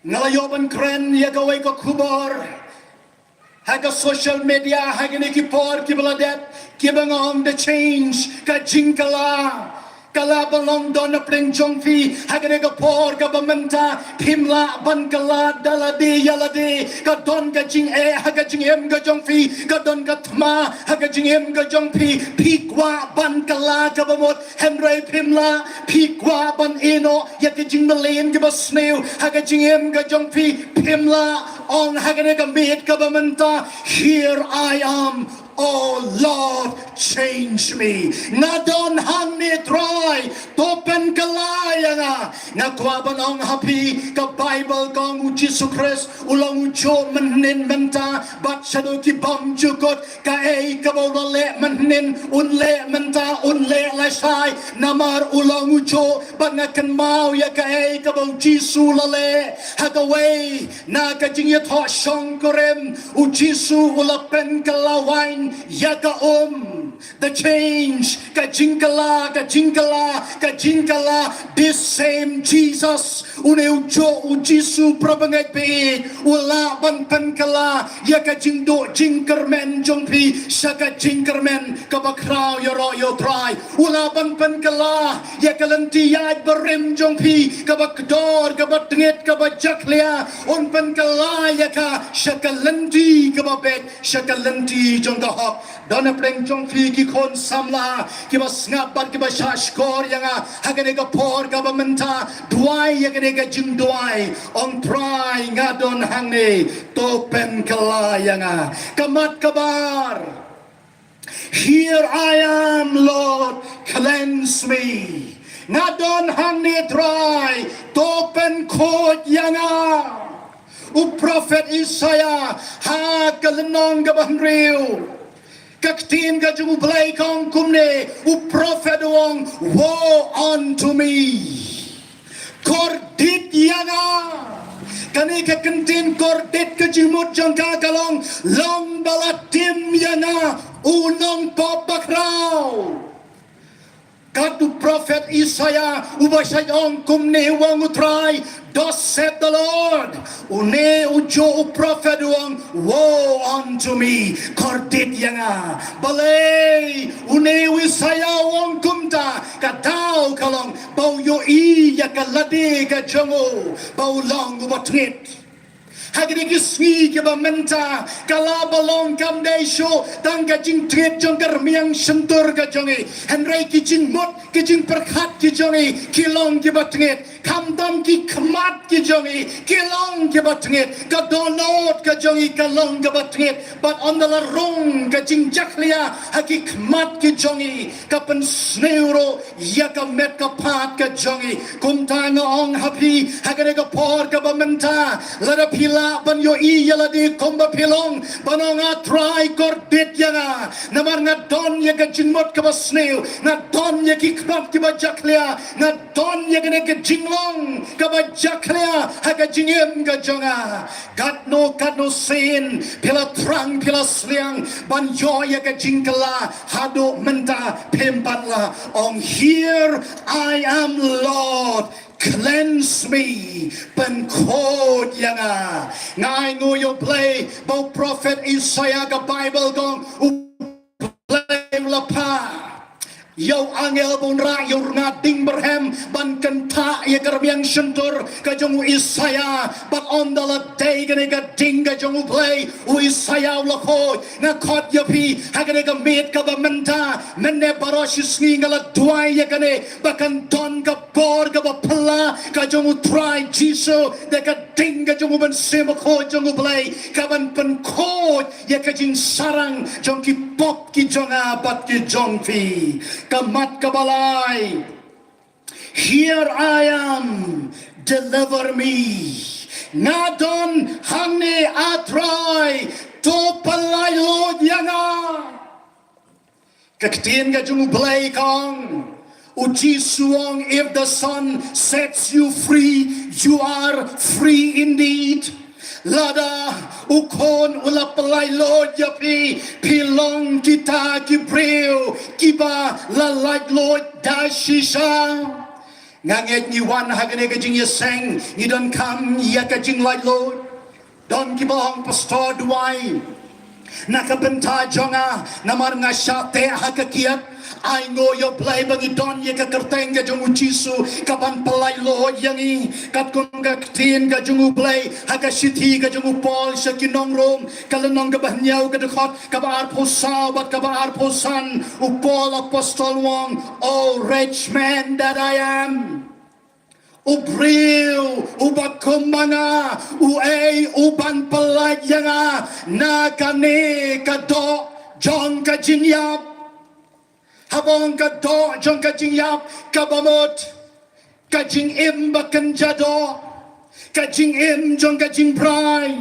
Nga la ïoh ban kren ïa kawei ka khubor ha ka social media ha kine ki por kiba la dep, kiba nga ong the change, ka jingkylla. Ka la ba long don na pdeng jong phi ha kane ka por kaba mynta, phim lah ban kylla da lade ïa lade. Ka don ka jingeh ha ka jingim ka jong phi, ka don ka thma ha ka jingim ka jong phi. Phi kwah ban kylla kaba mut, hynrei phim lah. Phi kwah ban ïehnoh ïa ka jingmlien kaba sniew ha ka jingim ka jong phi, phim lah. Ong ha kane ka miet kaba mynta, "Here I am, oh Lord, change me." Nga don hangne Trai, to pynkylla ïa nga. Nga kwah ban ong ha phi, ka Baibl ka ong U Jisu Khrist u long ujuh mynhynnin mynta bad shaduh ki bymjukut. Kaei kaba u la leh mynhynnin un leh mynta, un leh lashai, namar u long ujuh. Bad nga kynmaw ïa kaei kaba U Jisu u la leh ha kawei na ka jingïathoh shongkurim. U Jisu u la pynkylla waiñ ïa ka um. The change, ka jingkylla, ka jingkylla, ka jingkylla. This same Jesus, une ujuh U Jisu para bangeit baieit, u lah ban pynkylla ïa ka jingduh jingkyrmen jong phi sha ka jingkyrmen kaba khraw ïaroh ïa U Trai. U lah ban pynkylla ïa ka lynti ïaid barim jong phi kaba kdor, kaba tngit, kaba jakhlia. Un pynkylla ïa ka sha ka lynti kaba beit, sha ka lynti jong ka hok. Don na pdeng jong phi ki khun samla kiba sngap bad kiba shahshkor ïa nga ha kane ka por kaba mynta. Duwai ïa kane ka jingduwai, ong, "Trai, nga don hangne, to pynkylla ïa nga." Ka mat kaba ar, "Here I am, Lord, cleanse me." Nga don hangne Trai, to pynkhuid ïa nga. U prophet Isaiah ha ka lynnong kaba hynriew, ka ktien ka jong U Blei ka ong kumne, u prophet u ong, "Woe unto me." Kordit ïa nga. Kane ka kyntien kordit ka jingmut jong ka ka long, long ba la tim ïa nga u nongpop bakhraw. Kat u prophet Isaiah uba shait ong kumne u ong u Trai, "Thus saith the Lord." Une ujuh u prophet u ong, "Woe unto me." Kordit ïa nga. Balei une u Isaiah u ong kumta? Ka daw ka long ba u ïohi ïa ka lade ka jong u ba u long uba tngit. Ha kine ki sngi kiba mynta, ka la ba long kam dei shuh tang ka jingtngit jong ka rmiang shyntur ka jong i. Hynrei ki jingmut, ki jingpyrkhat ki jong i ki long kiba tngit. Khamtam ki khmat ki jong i ki long kiba tngit. Ka dohnud ka jong i ka long kaba tngit. Bad ynda la rung ka jingjakhlia ha ki khmat ki jong i, ka pynsniew ruh ïa ka met ka phad ka jong i. Kumta nga ong ha phi ha kane ka por kaba mynta, lada phi la ban ïohi ïa lade kumba phi long, ban ong, A Trai, kordit ïa nga. Namar nga don ïa ka jingmut kaba sniew, nga don ïa ki khmat kiba jakhlia, nga don ïa kane ka jinglong kaba jakhlia ha ka jingim ka jong nga. Katno katno sien phi la thrang, phi la sliang ban ïoh ïa ka jingkylla, haduh mynta phim pat la ong, Here I am, Lord, cleanse me, pynkhuid ïa nga. Nga ainguh ïa U Blei ba u prophet Isaiah, ka Bible ka ong, U Blei u la phah ïa u angel ba un rah ïa u rnga ding byrhem ban kynthah ïa ka rmiang shyntur ka jong u Isaiah. Bad ynda la dei kane ka ding ka jong U Blei, u Isaiah u la khuid. Nga khot ïa phi ha kane ka miet kaba mynta, mynne baroh shi sngi nga la duwai ïa kane, ba kan don ka bor kaba phylla ka jong U Trai Jisu da ka ding ka jong U Mynsiem Bakhuid jong U Blei, ka ban pynkhuid ïa ka jingsarang jong ki pop ki jong nga bad ki jong phi. Ka mat kaba lai, Here I am, deliver me. Nga don hangne, A Trai, to pyllait luid ïa nga. Ka ktien ka jong U Blei ka ong, u Jisu u ong, If the Son sets you free, you are free indeed. Lada u Khun u la pyllait luid ïa phi, phi long kita ki briew kiba la lait luid da shisha. Nga ngeit ngi wan ha kane ka jingïaseng, ngi donkam ïa ka jinglait luid. Don kiba ong, Pastor, duwai na ka bynta jong nga, namar nga shah teh ha ka kiad. Ainguh ïa U Blei ba ngi don ïa ka kyrteng ka jong u Jisu ka ban pyllait luid ïa ngi. Katkum ka ktien ka jong U Blei ha ka shithi ka jong u Paul sha ki nong Rom, ka lynnong kaba hynñiew, ka dkhot kaba arphew saw bad kaba arphew san, u Paul apostol u ong, O wretched man that I am. U briew uba kum ma nga, uei u ban pyllait ïa nga na kane ka doh jong ka jingïap? Haba ong ka doh jong ka jingïap, kaba mut ka jingim ba kynja doh, ka jingim jong ka jingbrai,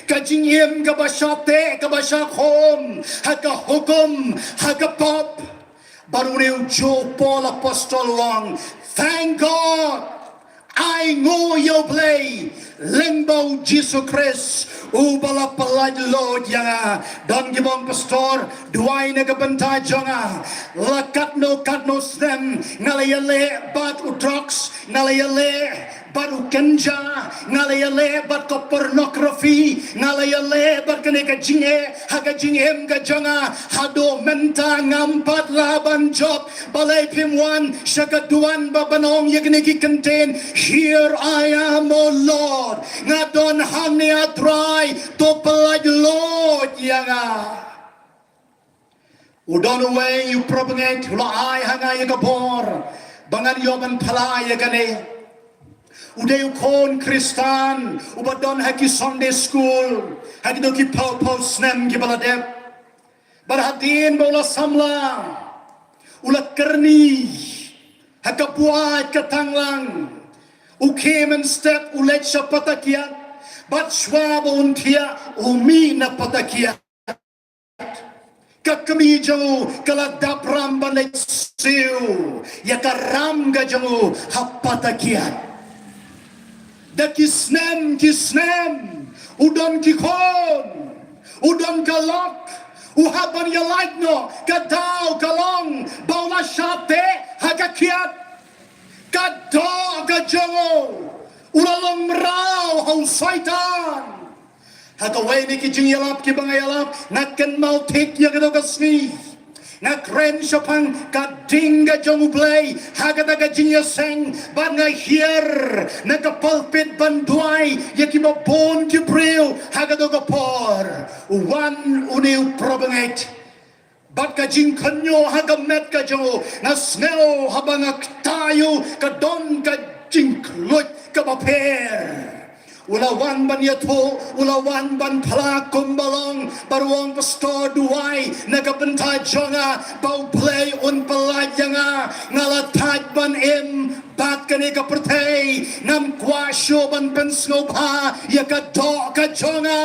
ka jingim kaba shah teh, kaba shah khum ha ka hukum, ha ka pop. Bad une u Paul apostol u ong, Thank God, ainguh ïa U Blei lyngba u Jisu Khrist uba la pyllait luid ïa nga. Don kiba ong, Pastor, duwai na ka bynta jong nga. La katno katno snem nga la ïaleh bad u drugs, nga la ïaleh bad u kynja, nga la ïaleh bad ka pornography, nga la ïaleh bad kane ka jingeh ha ka jingim ka jong nga. Haduh mynta ngam pat lah ban jop. Balei phim wan sha ka duwan ba ban ong ïa kine ki kyntien, Here I am, O Lord. Nga don hangne, A Trai, to pyllait luid ïa nga. U don uwei u para bangeit u la ai ha nga ïa ka bor ba ngan ïoh ban phla ïa kane. U dei u khun Khristan uba don ha ki Sunday school ha kito ki phew phew snem kiba la dep. Bad hadien ba u la samla, u la kyrni ha ka buaid ka tanglang. U khie mynstep u leit sha pata kiad, bad shwa ba un thiah u mih na pata kiad. Ka kmie jong u ka la dap ram ban leit siew ïa ka ram ka jong u ha pata kiad. Da ki snem ki snem, u don ki khun, u don ka lok, u hap ban ïalait noh. Ka daw ka long ba u la shah teh ha ka kiad. Ka doh ka jong u, u la long mraw ha u Soitan. Ha kawei na ki jingïalap kiba nga ïalap, nga kynmaw thik ïa kato ka sngi. Nga kren shaphang ka ding ka jong U Blei ha kata ka jingïaseng, bad nga hiar na ka pulpit ban duwai ïa kiba bun ki briew ha kato ka por. U wan une u para bangeit bad ka jingkhynñiuh ha ka met ka jong u. Nga sngew haba nga kta ïa u ka don ka jingkhluit kaba pher. U la wan ban ïathuh, u la wan ban phla kumba long, bad u ong, Pastor, duwai na ka bynta jong nga ba U Blei un pyllait nga, nga la thait ban im bad kane ka pyrthei, ngam kwah shuh ban pynsngewbha ïa ka doh ka jong nga.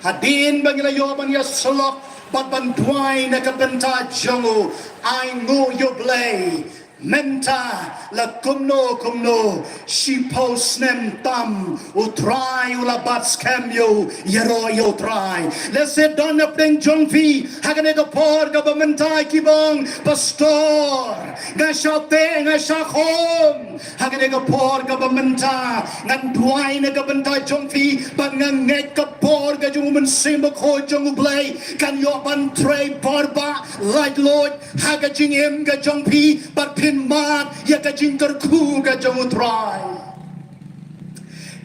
Hadien ba ngi la ïoh ban ïasyllok bad ban duwai na ka bynta jong u, ai nguh ïa U Blei. Mynta la kumno kumno, shiphew snem tam, U Trai u la bat skhem ïa u, ïaroh ïa U Trai. Lehse don na pdeng jong phi ha kane ka por kaba mynta, ki ong, Pastor, nga shah teh, nga shah khum. Ha kane ka por kaba mynta ngan duwai na ka bynta jong phi, bad nga ngeit ka bor ka jong U Mynsiem Bakhuid jong U Blei kan ïoh ban trei bor bha, laitluid ha ka jingim ka jong phi, bad phin mad ïa ka jingkyrkhu ka jong U Trai.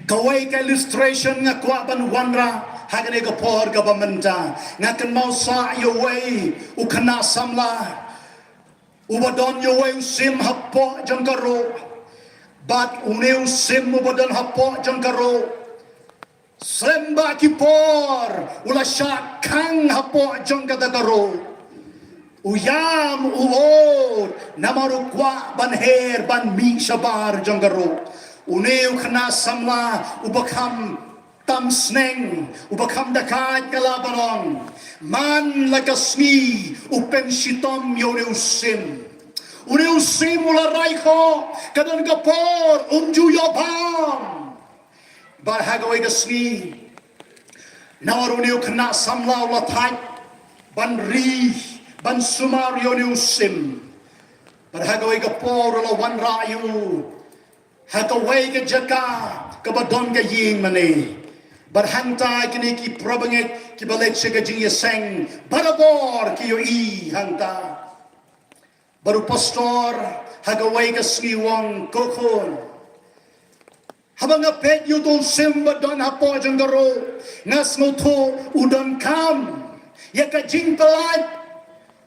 Kawei ka illustration nga kwah ban wanrah ha kane ka por kaba mynta. Nga kynmaw sa ïa uwei u khynnah samla uba don ïa uwei u sim hapoh jong ka ruh. Bad une u sim uba don hapoh jong ka ruh, shlem bha ki por u la shah khang hapoh jong kata ka ruh. U ïam u ud namar u kwah ban her ban mih shabar jong ka ruh. Une u khynnah samla uba kham tam sneng, uba kham da kait, ka la ban ong, man la ka sngi u pynshitom ïa une u sim. Une u sim u la rai khoh, ka don ka por um ju ïoh bam. Bad ha kawei ka sngi, namar une u khynnah samla u la thait ban ri, ban sumar ïa une u sim. Bad ha kawei ka por u la wanrah ïa u ha kawei ka jaka kaba don ka ïing mane. Bad hangta kine ki parabangeit kiba leit sha ka jingïaseng barabor ki ïohi hangta. Bad u pastor ha kawei ka sngi u ong, ko khun, haba nga peit ïa uto u sim ba don hapoh jong ka ruh, nga sngewthuh u donkam ïa ka jingpyllait.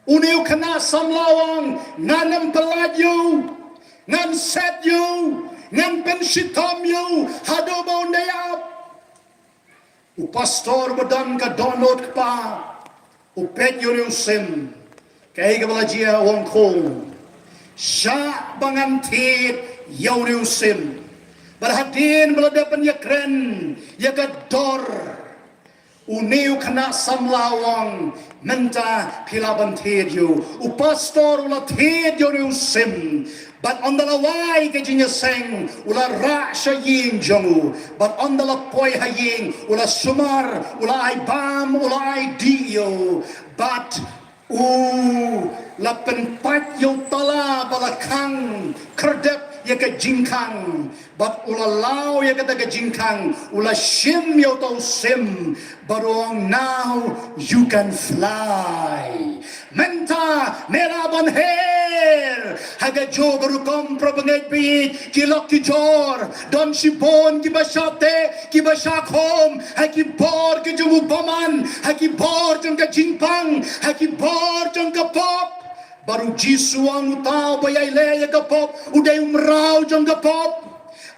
Une u khynnah samla u ong, ngan ym pyllait ïa u, ngan set ïa u, ngan pynshitom ïa u haduh ba un da ïap. U pastor ba don ka dohnud kpa u peit ïa une u sim. Kaei kaba la jia? U ong, khun, shah ba ngan thied ïa une u sim. Bad hadien ba la dep ban ïakren ïa ka dor, une u khynnah samla u ong, mynta phi lah ban thied ïa u. U pastor u la thied ïa une u sim. Bad ynda la wai ka jingïaseng, u la rah sha ïing jong u. Bad ynda la poi ha ïing, u la sumar, u la ai bam, u la ai dih ïa u. Bad u la pynpait ïa u tala ba la khang khyrdep ïa ka jingkhang. Bad u la law ïa kata ka jingkhang, u la shim ïa uta u sim. Bad u ong, now you can fly. Mynta me lah ban her. Ha kajuh ka rukom, parabangeit baieit, ki lok ki jor, don shibun kiba shah teh, kiba shah khum ha ki bor ki jong u bymman, ha ki bor jong ka jingpang, ha ki bor jong ka pop. Bad u Jisu u ong, uta uba ïai leh ïa ka pop u dei u mraw jong ka pop.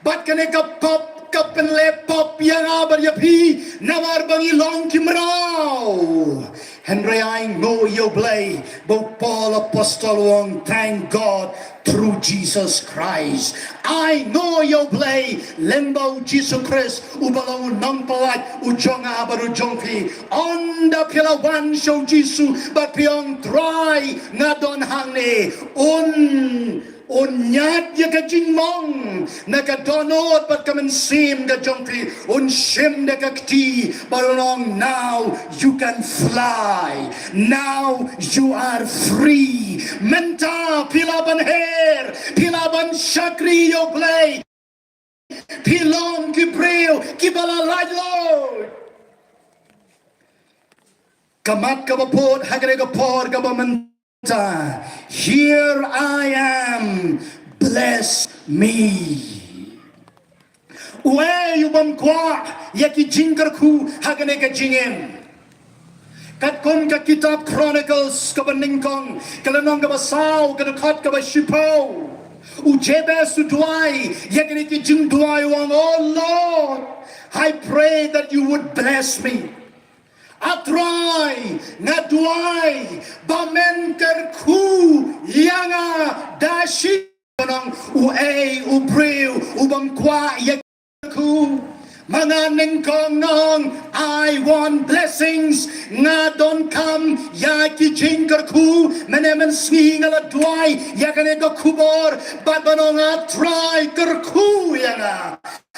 Bad kane ka pop ka pynleh pop ïa nga bad ïa phi, namar ba ngi long ki mraw. Hynrei ai nguh ïa U Blei, ba u Paul apostol u ong, thank God through Jesus Christ. Ai nguh ïa U Blei lyngba u Jisu Khrist, uba long u nongpyllait u jong nga bad u jong phi. Ynda phi la wan sha u Jisu bad phi ong, Trai, nga don hangne, un un ñiad ïa ka jingmong na ka dohnud bad ka mynsiem ka jong phi, un shim da ka kti bad un ong, now you can fly, now you are free. Mynta phi lah ban her, phi lah ban shakri ïa U Blei, phi long ki briew kiba la laitluid. Ka mat kaba bud ha kane ka por kaba mynta, here I am, bless me. Uei u bym kwah ïa ki jingkyrkhu ha kane ka jingim? Katkum ka kitab Chronicles kaba nyngkong, ka lynnong kaba saw, ka dkhot kaba shiphew, u Jabez u duwai ïa kine ki jingduwai, u ong, Oh Lord, I pray that you would bless me. A Trai, nga duwai ba men kyrkhu ïa da shi, nong, uei u briew u bym kwah ïa kyrkhu? Ma nga nyngkong nong, I want blessings. Nga donkam ïa ki jingkyrkhu. Mynne mynsngi nga la duwai ïa kane ka khubor, bad ba nong, A Trai, kyrkhu ïa nga.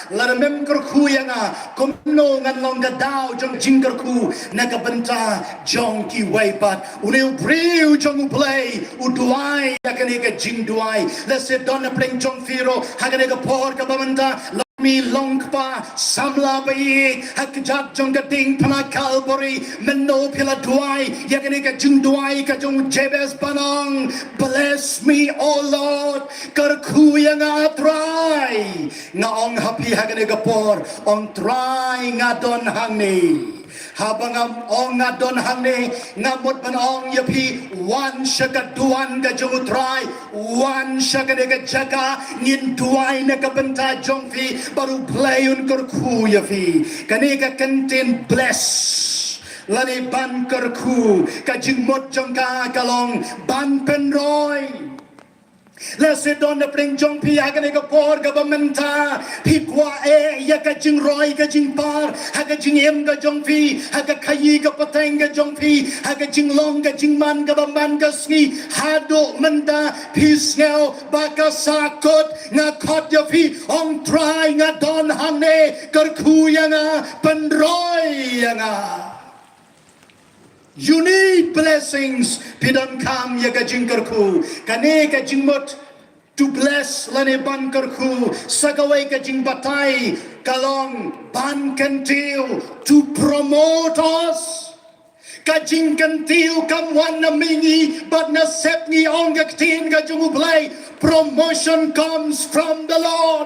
Lada mem kyrkhu ïa nga, kumno ngan long ka daw jong jingkyrkhu na ka bynta jong kiwei pat? Une u briew jong U Blei u duwai ïa kane ka jingduwai. Lehse don na pdeng jong phi ruh ha kane ka por kaba mynta, long kmie, long kpa, samla baieit ha kjat jong ka diengphna Kalbari, mynno phi la duwai ïa kane ka jingduwai ka jong u Jabez ba nong, Bless me, O Lord, kyrkhu ïa nga, A Trai. Nga ong ha phi ha kane ka por, ong, Trai, nga don hangne. Haba nga ong nga don hangne, nga mut ban ong ïa phi, wan sha ka duwan ka jong U Trai, wan sha kane ka jaka, ngin duwai na ka bynta jong phi, bad U Blei un kyrkhu ïa phi. Kane ka kyntien bless lane ban kyrkhu, ka jingmut jong ka ka long ban pynroi. Lehse don na pdeng jong phi ha kane ka por kaba mynta, phi kwah eh ïa ka jingroi ka jingpar ha ka jingim ka jong phi, ha ka khaïi ka pateng ka jong phi, ha ka jinglong ka jingman kaba man ka sngi. Haduh mynta phi sngew ba ka sah kut. Nga khot ïa phi, ong, Trai, nga don hangne, kyrkhu ïa nga, pynroi ïa nga. You need blessings. Phi donkam ïa ka jingkyrkhu. Kane ka jingmut to bless lane ban kyrkhu, sa kawei ka jingbatai ka long ban kyntiew, to promote us. Ka jingkyntiew kam wan na mihngi bad na sepngi, ong ka ktien ka jong U Blei. Promotion comes from the Lord.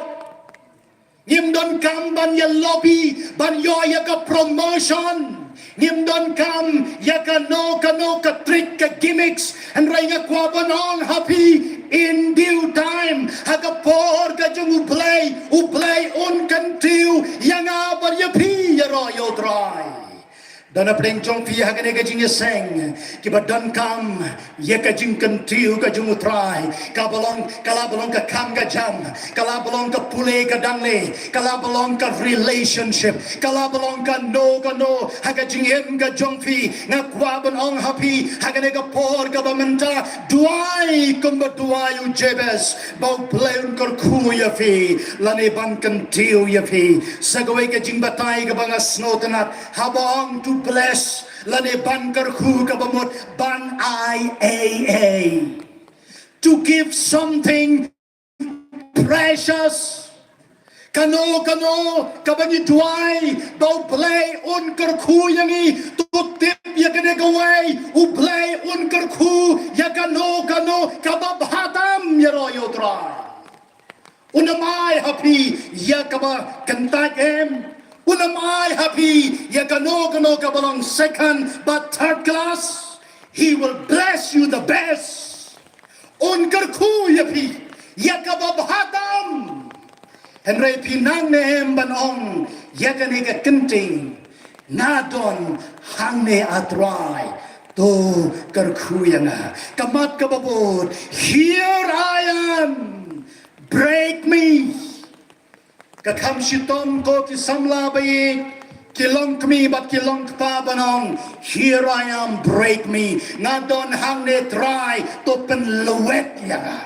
Ngim donkam ban ïa lobby ban ïoh ïa ka promotion. Ngim donkam ïa kano kano ka trick, ka gimmicks. Hynrei nga kwah ban ong ha phi, in due time, ha ka por ka jong U Blei, U Blei un kyntiew ïa nga bad ïa phi, ïaroh ïa U Trai. Don na pdeng jong phi ha kane ka jingïaseng kiba donkam ïa ka jingkyntiew ka jong U Trai. Kaba long, ka la ba long ka kam ka jam, ka la ba long ka pule ka dangle, ka la ba long ka relationship, ka la ba long kano kano ha ka jingim ka jong phi. Nga kwah ban ong ha phi ha kane ka por kaba mynta, duwai kumba duwai u Jabez, ba U Blei un kyrkhu ïa phi lane ban kyntiew ïa phi. Sa kawei ka jingbatai kaba nga sngewtynnat, haba ong to bless lane ban kyrkhu, kaba mut ban ai ei ei. To give something precious. Kano kano kaba ngi duwai ba U Blei un kyrkhu ïa ngi, to tip ïa kane kawei, U Blei un kyrkhu ïa kano kano kaba bha tam, ïaroh ïa U Trai. Un ym ai ha phi ïa kaba kyntait em. Un ym ai ha phi ïa kano kano kaba long second bad third class. He will bless you the best. Un kyrkhu ïa phi ïa kaba bha tam. Hynrei phi nang ne em ban ong ïa kane ka kyntien, nga don hangne, A Trai, to kyrkhu ïa nga. Ka mat kaba bud, here I am, break me. Ka kham shitom ko ki samla baieit, ki longkmie bad ki longkpa ban ong, here I am, break me. Nga don hangne Trai, to pynlwet ïa nga.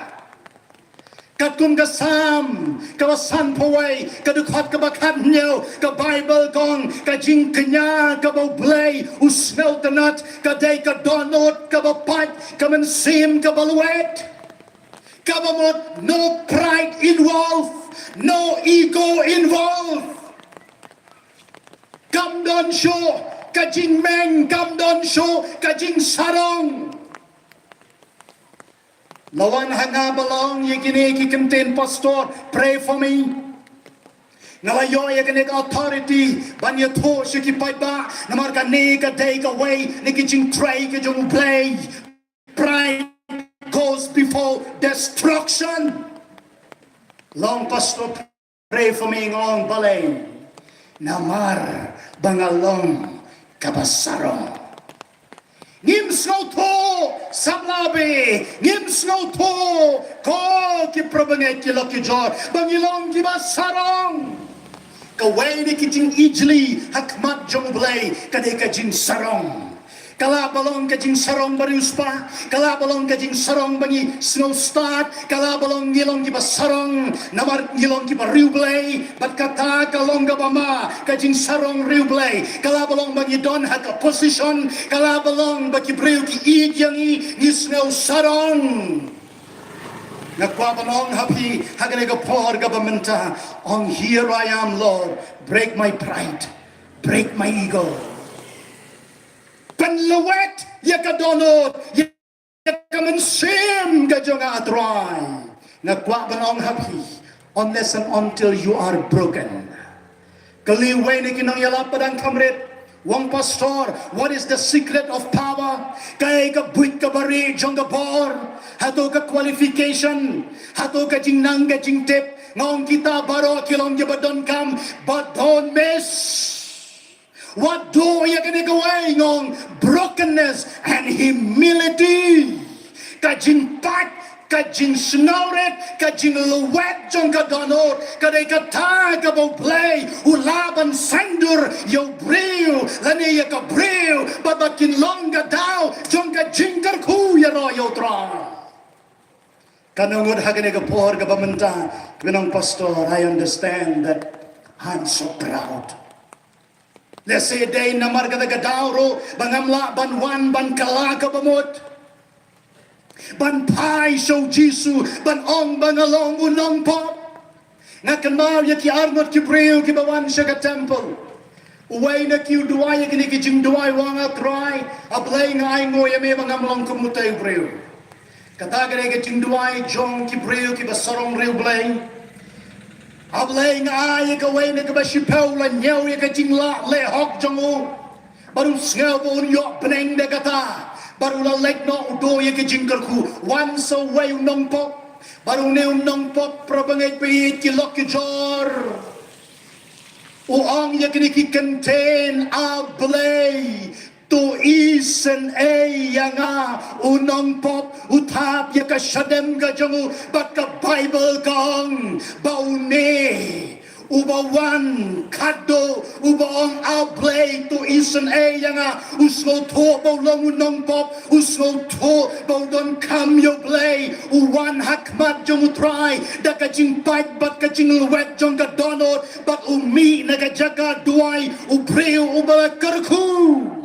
Katkum ka Salm kaba sanphew wei, ka dkhot kaba khathynñiew, ka Baibl ka ong, ka jingkñia kaba U Blei u sngewtynnat ka dei ka dohnud kaba pait, ka mynsiem kaba lwet. Kaba mut, no pride involved, no ego involved. Kam don shuh ka jingmeng, kam don shuh ka jingsarong. La wan ha nga ba long ïa kine ki kyntien, Pastor, pray for me. Nga la ïoh ïa kane ka authority ban ïathuh sha ki paidbah, namar kane ka dei kawei na ki jingtrei ka jong U Blei. Pride goes before destruction. Long, Pastor, pray for me, nga ong balei? Namar ba nga long kaba sarong. Ngim sngewthuh, samla baieit, ngim sngewthuh, ko ki para bangeit ki lok ki jor, ba ngi long kiba sarong. Kawei na ki jingijli ha khmat jong U Blei ka dei ka jingsarong. Ka lah ba long ka jingsarong ba riewspah, ka lah ba long ka jingsarong ba ngi sngewstad, ka lah ba long ngi long kiba sarong namar ngi long kiba riewblei, bad kata ka long kaba ma, ka jingsarong riewblei. Ka lah ba long ba ngi don ha ka position, ka lah ba long ba ki briew ki ïeit ïa ngi, ngi sngew sarong. Nga kwah ban ong ha phi ha kane ka por kaba mynta, ong, "Here I am, Lord, break my pride, break my ego." Pynlwet ïa ka dohnud, ïa ka mynsiem ka jong nga, Trai. Nga kwah ban ong ha phi, unless and until you are broken. Kylli uwei na ki nongïalap ba dang kham rit, u ong, "Pastor, what is the secret of power? Kaei ka buit kaba rieh jong ka bor? Hato ka qualification? Hato ka jingnang ka jingtip?" Nga ong, "Kita baroh ki long kiba donkam, but don't miss." Wat duh ïa kane kawei, nga ong, brokenness and humility. Ka jingpait, ka jingsngewrit, ka jinglwet jong ka dohnud, ka dei kata kaba U Blei u lah ban saiñdur ïa u briew lane ïa ka briew, bad ba kin long ka daw jong ka jingkyrkhu ïaroh ïa U Trai. Katno ngut ha kane ka por kaba mynta, ngan ong, "Pastor, I understand that I'm so proud." Lehse dei namar kata ka daw ruh ba ngam lah ban wan ban kylla kaba mut, ban phai sha U Jisu, ban ong ba nga long u nongpop. Nga kynmaw ïa ki arngut ki briew kiba wan sha ka temple. Uwei na ki u duwai ïa kine ki jingduwai, u ong, "A Trai, A Blei, nga ainguh ïa me ba ngam long kum utei u briew." Kata ka dei ka jingduwai jong ki briew kiba sarong riewblei. "A Blei, nga ai ïa kawei na kaba shiphew, la ñiew ïa ka jinglah leh hok jong u, bad u sngew ba un ïoh bneng da kata, bad u la leit noh, u duh ïa ka jingkyrkhu." Wan sa uwei u nongpop, bad une u nongpop, para bangeit baieit, ki lok ki jor, u ong ïa kine ki kyntien, "A Blei, to isynei ïa nga." U nongpop u thap ïa ka shadem ka jong u, bad ka Baibl ka ong ba une uba wan khadduh, uba ong, "A Blei, to isynei ïa nga," u sngewthuh ba u long u nongpop, u sngewthuh ba u donkam ïa U Blei, u wan ha khmat jong U Trai da ka jingpait bad ka jinglwet jong ka dohnud, bad u mih na ka jaka duwai u briew uba la kyrkhu.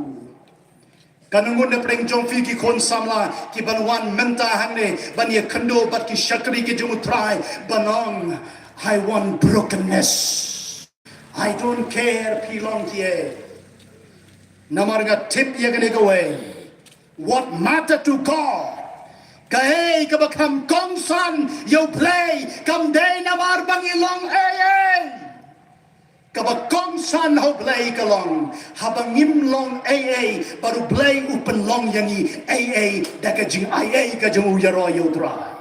Katno ngut na pdeng jong phi ki khun samla kiban wan mynta hangne ban ïakynduh bad ki shakri ki jong U Trai, ban ong, "I want brokenness. I don't care phi long kiei. Namar nga tip ïa kane kawei. What matter to God? Kaei kaba kham kongsan ïa U Blei kam dei namar ba ngi long ei ei. Kaba kongsan ha U Blei ka long haba ngim long ei ei, bad U Blei u pynlong ïa ngi ei ei da ka jingaiei ka jong u ïaroh ïa U Trai."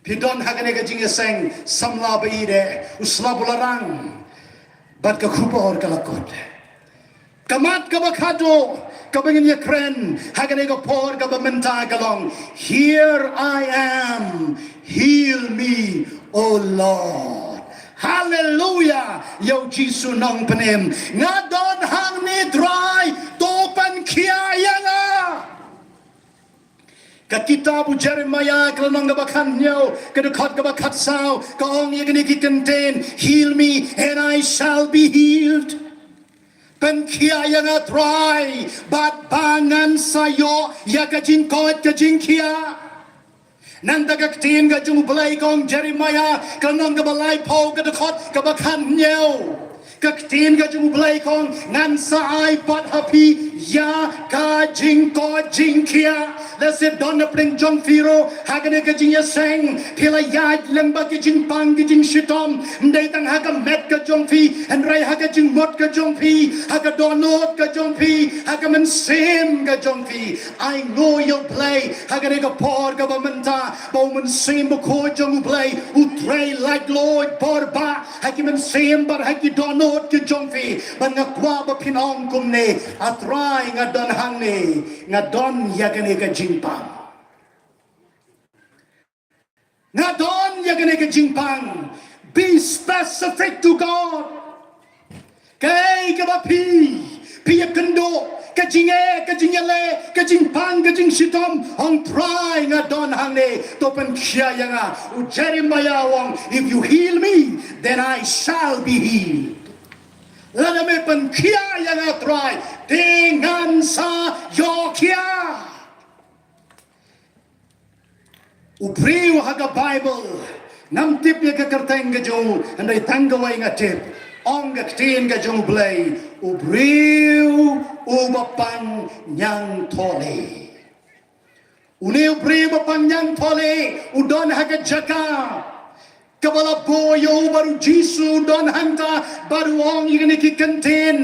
Phi don ha kane ka jingïaseng, samla baieit, u slap u la rang bad ka khubor ka la kut. Ka mat kaba khadduh kaba ngin ïakren ha kane ka por kaba mynta ka long, "Here I am, heal me, O Lord." Haleluia ïa U Jisu Nongpynim. "Nga don hangne, Trai, to pynkhiah ïa nga." Ka kitab u Jeremiah ka lynnong kaba khathynñiew, ka dkhot kaba khatsaw, ka ong ïa kine ki kyntien, "Heal me and I shall be healed." Pynkhiah ïa nga, Trai, bad ba ngan sa ïoh ïa ka jingkoit ka jingkhiah. Nangta ka ktien ka jong U Blei ka ong, Jeremiah ka lynnong kaba laiphew, ka dkhot kaba khathynñiew. Ka ktien ka jong U Blei ka ong, "Ngan sa ai pat ha phi ïa ka jingkoit jingkhiah." Lehse don na pdeng jong phi ruh ha kane ka jingïaseng, phi la ïaid lyngba ki jingpang ki jingshitom, ym dei tang ha ka met ka jong phi, hynrei ha ka jingmut ka jong phi, ha ka dohnud ka jong phi, ha ka mynsiem ka jong phi. Ainguh ïa U Blei ha kane ka por kaba mynta, ba U Mynsiem Bakhuid jong U Blei u trei laitluid bor bha ha ki mynsiem bad ha ki dohnud dohnud ki jong phi, bad nga kwah ba phin ong kumne, A Trai, nga don hangne, nga don ïa kane ka jingpang. Nga don ïa kane ka jingpang. Be specific to God. Kaei kaba phi, phi ïakynduh, ka jingeh, ka jingïaleh, ka jingpang, ka jingshitom, ong Trai nga don hangne, to pynkhia ïa nga. U Jeremiah u ong, "If you heal me, then I shall be healed." Lada me pynkhia ïa nga Trai, te ngan sa ïoh khia. U briew ha ka Baibl, ngam tip ïa ka kyrteng ka jong u, hynrei tang kawei nga tip, ong ka ktien ka jong U Blei, u briew uba pang ñiangthole. Une u briew uba pang ñiangthole, u don ha ka jaka kaba la buh ïa u bad U Jisu, u don hangta bad u ong ïa kine ki kyntien.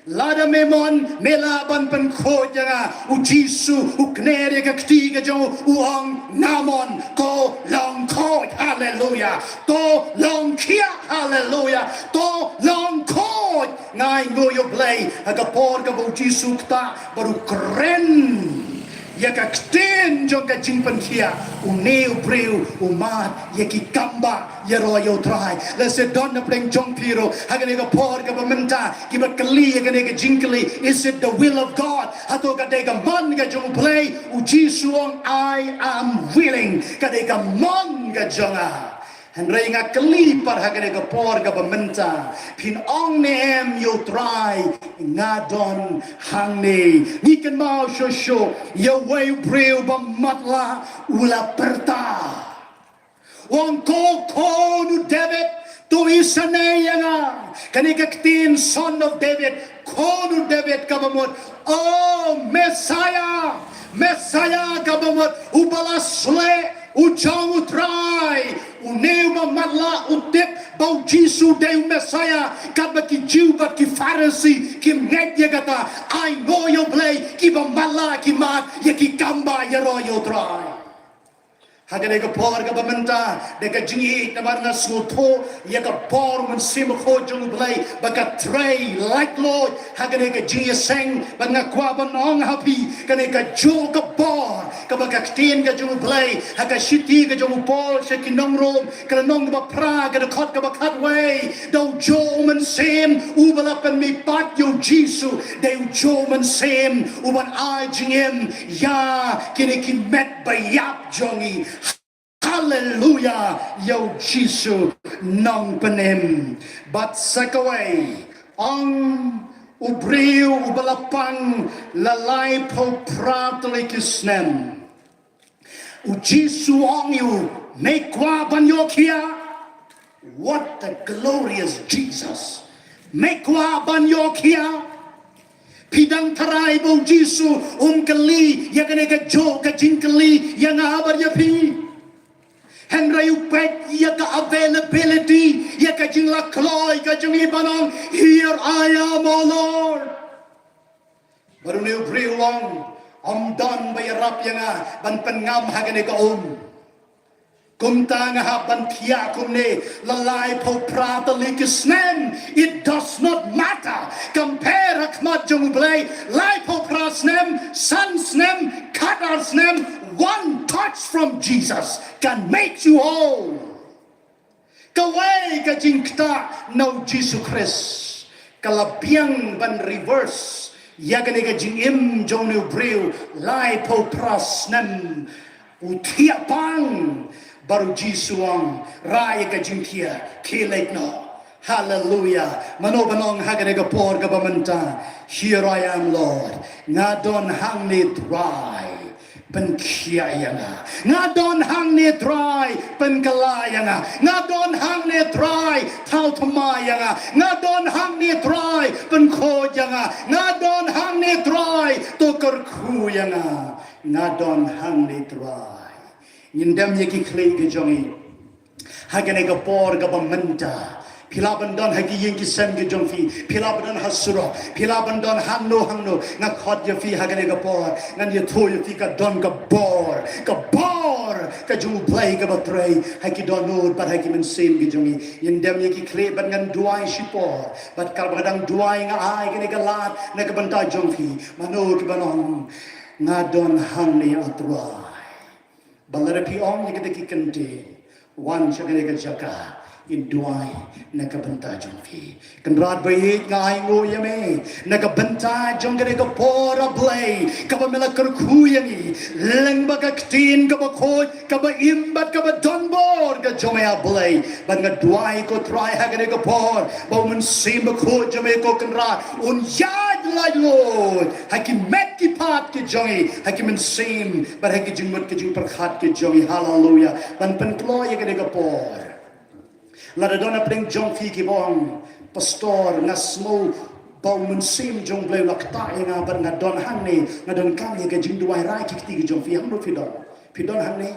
Lada me mon, me lah ban pynkhuid ïa nga. U Jisu u kner ïa ka kti ka jong u, u ong, nga mon, to long khuid, haleluya. To long khiah, haleluya. To long khuid. Nga ainguh ïa U Blei ha ka por kaba U Jisu u ktah bad u kren ïa ka ktien jong ka jingpynkhiah, une u briew u mad ïa ki kambah ïaroh ïa U Trai. Lehse don na pdeng jong phi ruh ha kane ka por kaba mynta kiba kylli ïa kane ka jingkylli, is it the will of God? Hato ka dei ka mon ka jong U Blei? U Jisu u ong, I am willing. Ka dei ka mon ka jong nga. Hynrei nga kylli pat ha kane ka por kaba mynta, phin ong ne em ïa U Trai, nga don hangne? Ngi kynmaw shuh shuh ïa uwei u briew ba matlah u la pyrta, u ong, ko khun u David, to isynei ïa nga. Kane ka ktien Son of David, khun u David kaba mut, o Messiah, Messiah kaba mut, uba la sleh u jong U Trai. Une uba matlah u tip ba U Jisu dei u Messiah. Katba ki Jiw bad ki Pharisi kim ngeit ïa kata, ainguh ïa U Blei, kiba matlah ki mad ïa ki kambah ïaroh ïa U Trai. Ha kane ka por kaba mynta, da ka jingïeit namar nga sngewthuh ïa ka bor Mynsiem Bakhuid jong U Blei ba ka trei laitluid ha kane ka jingïaseng, bad nga kwah ban ong ha phi, kane kajuh ka bor kaba ka ktien ka jong U Blei ha ka shithi ka jong u Paul sha ki nong Rom, ka lynnong kaba phra, ka dkhot kaba khatwei, da ujuh u Mynsiem uba la pynmihpat ïa U Jisu, da ujuh u Mynsiem uban ai jingim ïa kine ki met ba ïap jong ngi. Haleluya, ïa U Jisu Nongpynim. Bad sa kawei, ong u briew uba la pang la laiphew phra tylli ki snem. U Jisu ong ïa u, me kwah ban ïoh khia? What a glorious Jesus. Me kwah ban ïoh khia? Phi dang tharai ba U Jisu um kylli ïa kane kajuh ka jingkylli ïa nga bad ïa phi. Hynrei u peit ïa ka availability, ïa ka jinglakloi ka jong ngi ban ong, here I am, O Lord. Bad une u briew u ong, ym don ba ïarap ïa nga ban pynngam ha kane ka um. Kumta nga hap ban thiah kumne la laiphew phra tylli ki snem. It does not matter. Compare ha khmat jong U Blei, laiphew phra snem, san snem, khatar snem, one touch from Jesus can make you whole. Kawei ka jingktah na U Jisu Khrist ka la biang ban reverse ïa kane ka jingim jong une u briew laiphew phra snem u thiah pang bad U Jisu u ong, rah ïa ka jingthiah, khie leit noh. Haleluya. Mano ban ong ha kane ka por kaba mynta, here I am, Lord. Nga don hangne Trai. Pynkhiah ïa nga. Nga don hangne Trai, pynkylla ïa nga. Nga don hangne Trai, thaw thymmai ïa nga. Nga don hangne Trai, pynkhuid ïa nga. Nga don hangne Trai, to kyrkhu ïa nga. Nga don hangne Trai. Ngin dem ïa ki khlieh ki jong ngi. Ha kane ka por kaba mynta, phi lah ban don ha ki ïing ki sem ki jong phi, phi lah ban don ha surok, phi lah ban don hangno hangno, nga khot ïa phi ha kane ka por, ngan ïathuh ïa phi ka don ka bor, ka bor ka jong U Blei kaba trei ha ki dohnud bad ha ki mynsiem ki jong ngi. Ngin dem ïa ki khlieh bad ngan duwai shipor, bad katba nga dang duwai nga ai kane ka lad na ka bynta jong phi. Mano kiba ong, nga don hangne, A Trai? Bad lada phi ong ïa kita ki kyntien, wan sha kane ka jaka, ngin duwai na ka bynta jong phi. Kynrad ba ïeit, nga ainguh ïa me na ka bynta jong kane ka por, A Blei, kaba me la kyrkhu ïa ngi lyngba ka ktien kaba khuid, kaba im bad kaba donbor ka jong me, A Blei. Bad nga duwai, ko Trai, ha kane ka por, ba U Mynsiem Bakhuid jong me, ko Kynrad, un ïaid laitluid ha ki met ki phad ki jong ngi, ha ki mynsiem bad ha ki jingmut ki jingpyrkhat ki jong ngi. Haleluya. Ban pynkloi ïa kane ka por, lada don hapdeng jong phi kiba ong, Pastor, nga sngew ba U Mynsiem jong U Blei u la ktah ïa nga bad nga don hangne, nga donkam ïa ka jingduwai, rai ki kti ki jong phi. Hangno phi don? Phi don hangne?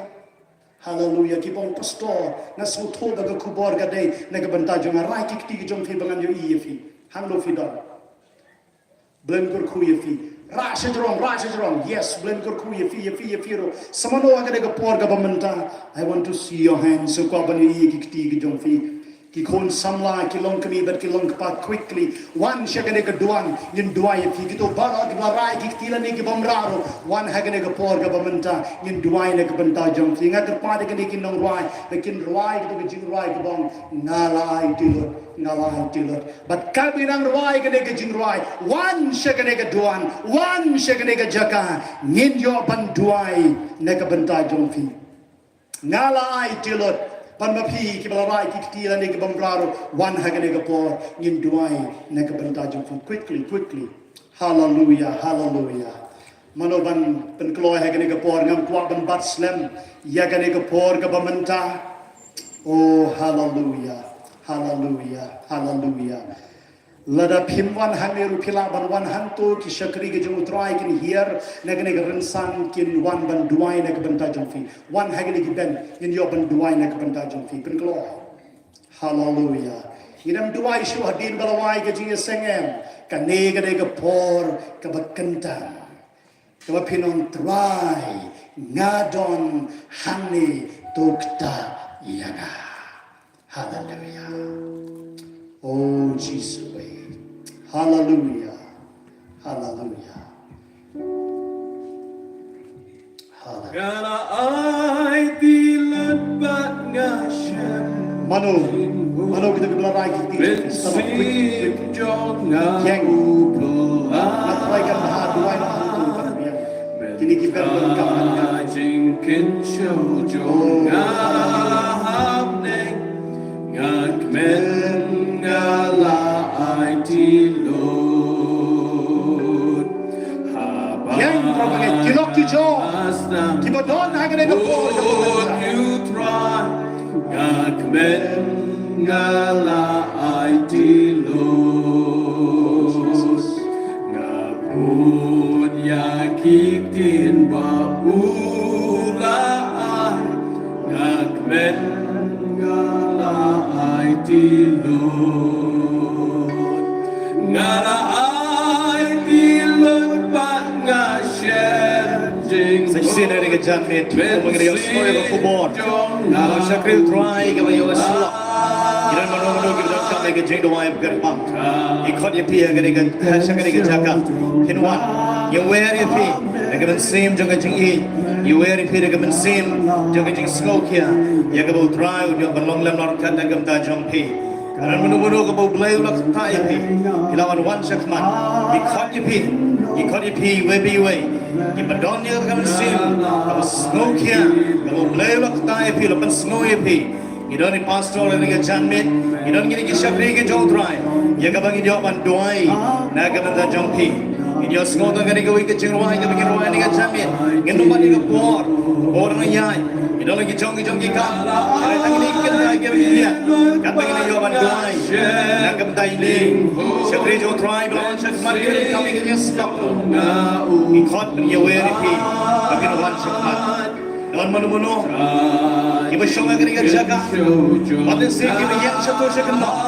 Haleluya. Kiba ong, Pastor, nga sngewthuh ba ka khubor ka dei na ka bynta jong nga, rai ki kti ki jong phi ba ngan ïohi ïa phi. Hangno phi don? Blei un kyrkhu ïa phi. Rah shajrong, rah shajrong. Yes, Blei un kyrkhu ïa phi, ïa phi, ïa phi ruh. Sa mano ha kane ka por kaba mynta? I want to see your hands. Nga kwah ban ïohi ïa ki kti ki jong phi. Ki khun samla, ki longkmie bad ki longkpa, quickly wan sha kane ka duwan, ngin duwai ïa phi. Kito baroh kiba la rai ki kti lane ki bym rah ruh, wan ha kane ka por kaba mynta, ngin duwai na ka bynta jong phi. Nga kyrpad ïa kine ki nongrwai ba kin rwai kito ki jingrwai kiba ong, nga la aiti lut, nga la aiti lut. Bad katba ngi nang rwai kane ka jingrwai, wan sha kane ka duwan, wan sha kane ka jaka, ngin ïoh ban duwai na ka bynta jong phi. Nga la aiti lut. Pan ma phi kiba la rai ki kti lane ki bym rah ruh, wan ha kane ka por, ngin duwai na ka bynta jong phi. Quickly, quickly. Haleluya, haleluya. Mano ban pynkloi ha kane ka por? Ngam kwah ban bat slem ïa kane ka por kaba mynta. Oh, haleluya, haleluya, haleluya. Lada phim wan hangne ruh, phi lah ban wan hangto. Ki shakri ki jong U Trai kin hiar na kane ka rynsan, kin wan ban duwai na ka bynta jong phi. Wan ha kine ki bench, ngin ïoh ban duwai na ka bynta jong phi. Pynkloi. Haleluya. Ngin ym duwai shuh hadien ba la wai ka jingïaseng, em. Kane ka dei ka por kaba kyntang kaba phin ong, Trai, nga don hangne, to ktah ïa nga. Haleluya. Oh, Jisu, eh. Haleluya. Haleluya. Haleluya. Nga la aiti lut bad nga shem. Mano, mano kita kiba la rai ki kti? Stop, quick, quick. Ïeng. Nga try kan ha duwai na ha tu kan biang. Kine ki ber ban kam kan. Jingkynshew jong nga hapdeng, nga kmen nga la aiti lut. Haba ïeng, ki lok ki jong kiba don ha kane ka por, ka por. Nga kmen nga la aiti lut. Nga bud ïa ki ktien ba u la ai. Nga kmen nga la aiti lut. Nga la aiti lut bad nga shem jingmut. Sa shisien ha kane ka janmiet, kumba ngi la ïohsngew ïa ka khubor, ka shakri U Trai kaba ïohsngew. Ngi don mano mano kiba donkam ïa ka jingduwai ba kyrpang. Ngi khot ïa phi ha kane ka, ha sha kane ka jaka. Phin wan. Ngi wer ïa phi da ka mynsiem jong ka jingïeit. Ngi wer ïa phi da ka mynsiem jong ka jingsngewkhia ïa kaba U Trai un ïoh ban long lem lor kat na ka bynta jong phi. Ka don mano mano kaba U Blei u la ktah ïa phi, phi la wan, wan sha khmat. Ngi khot ïa phi, ngi khot ïa phi iwei pa iwei. Ngi ba don ïa ka mynsiem kaba sngewkhia kaba U Blei u la ktah ïa phi, la pynsngew ïa phi. Ngi don i pastor ha kane ka janmiet, ngi don kine ki shakri ki jong U Trai, ïa kaba ngin ïoh ban duwai na ka bynta jong phi. Ngin ïohsngew tang kane kawei ka jingrwai kaba ngin rwai ha kane ka janmiet. Ngin ym bat ïa ka por, ka por nang ïaid. Ngi don la ki jong ki jong ki kam, hynrei tang kine ki kynta kiba ngin ïaid, katba ngin ïoh ban duwai na ka bynta ine i shakri jong U Trai ba la wan sha khmat, kine ki kam ki ïa sngap. Ngi khot, ngi ïawer ïa phi ba phin wan sha khmat. Don mano mano kiba shong ha kane ka jaka, bad lehse kiba ïeng shato sha kyndong,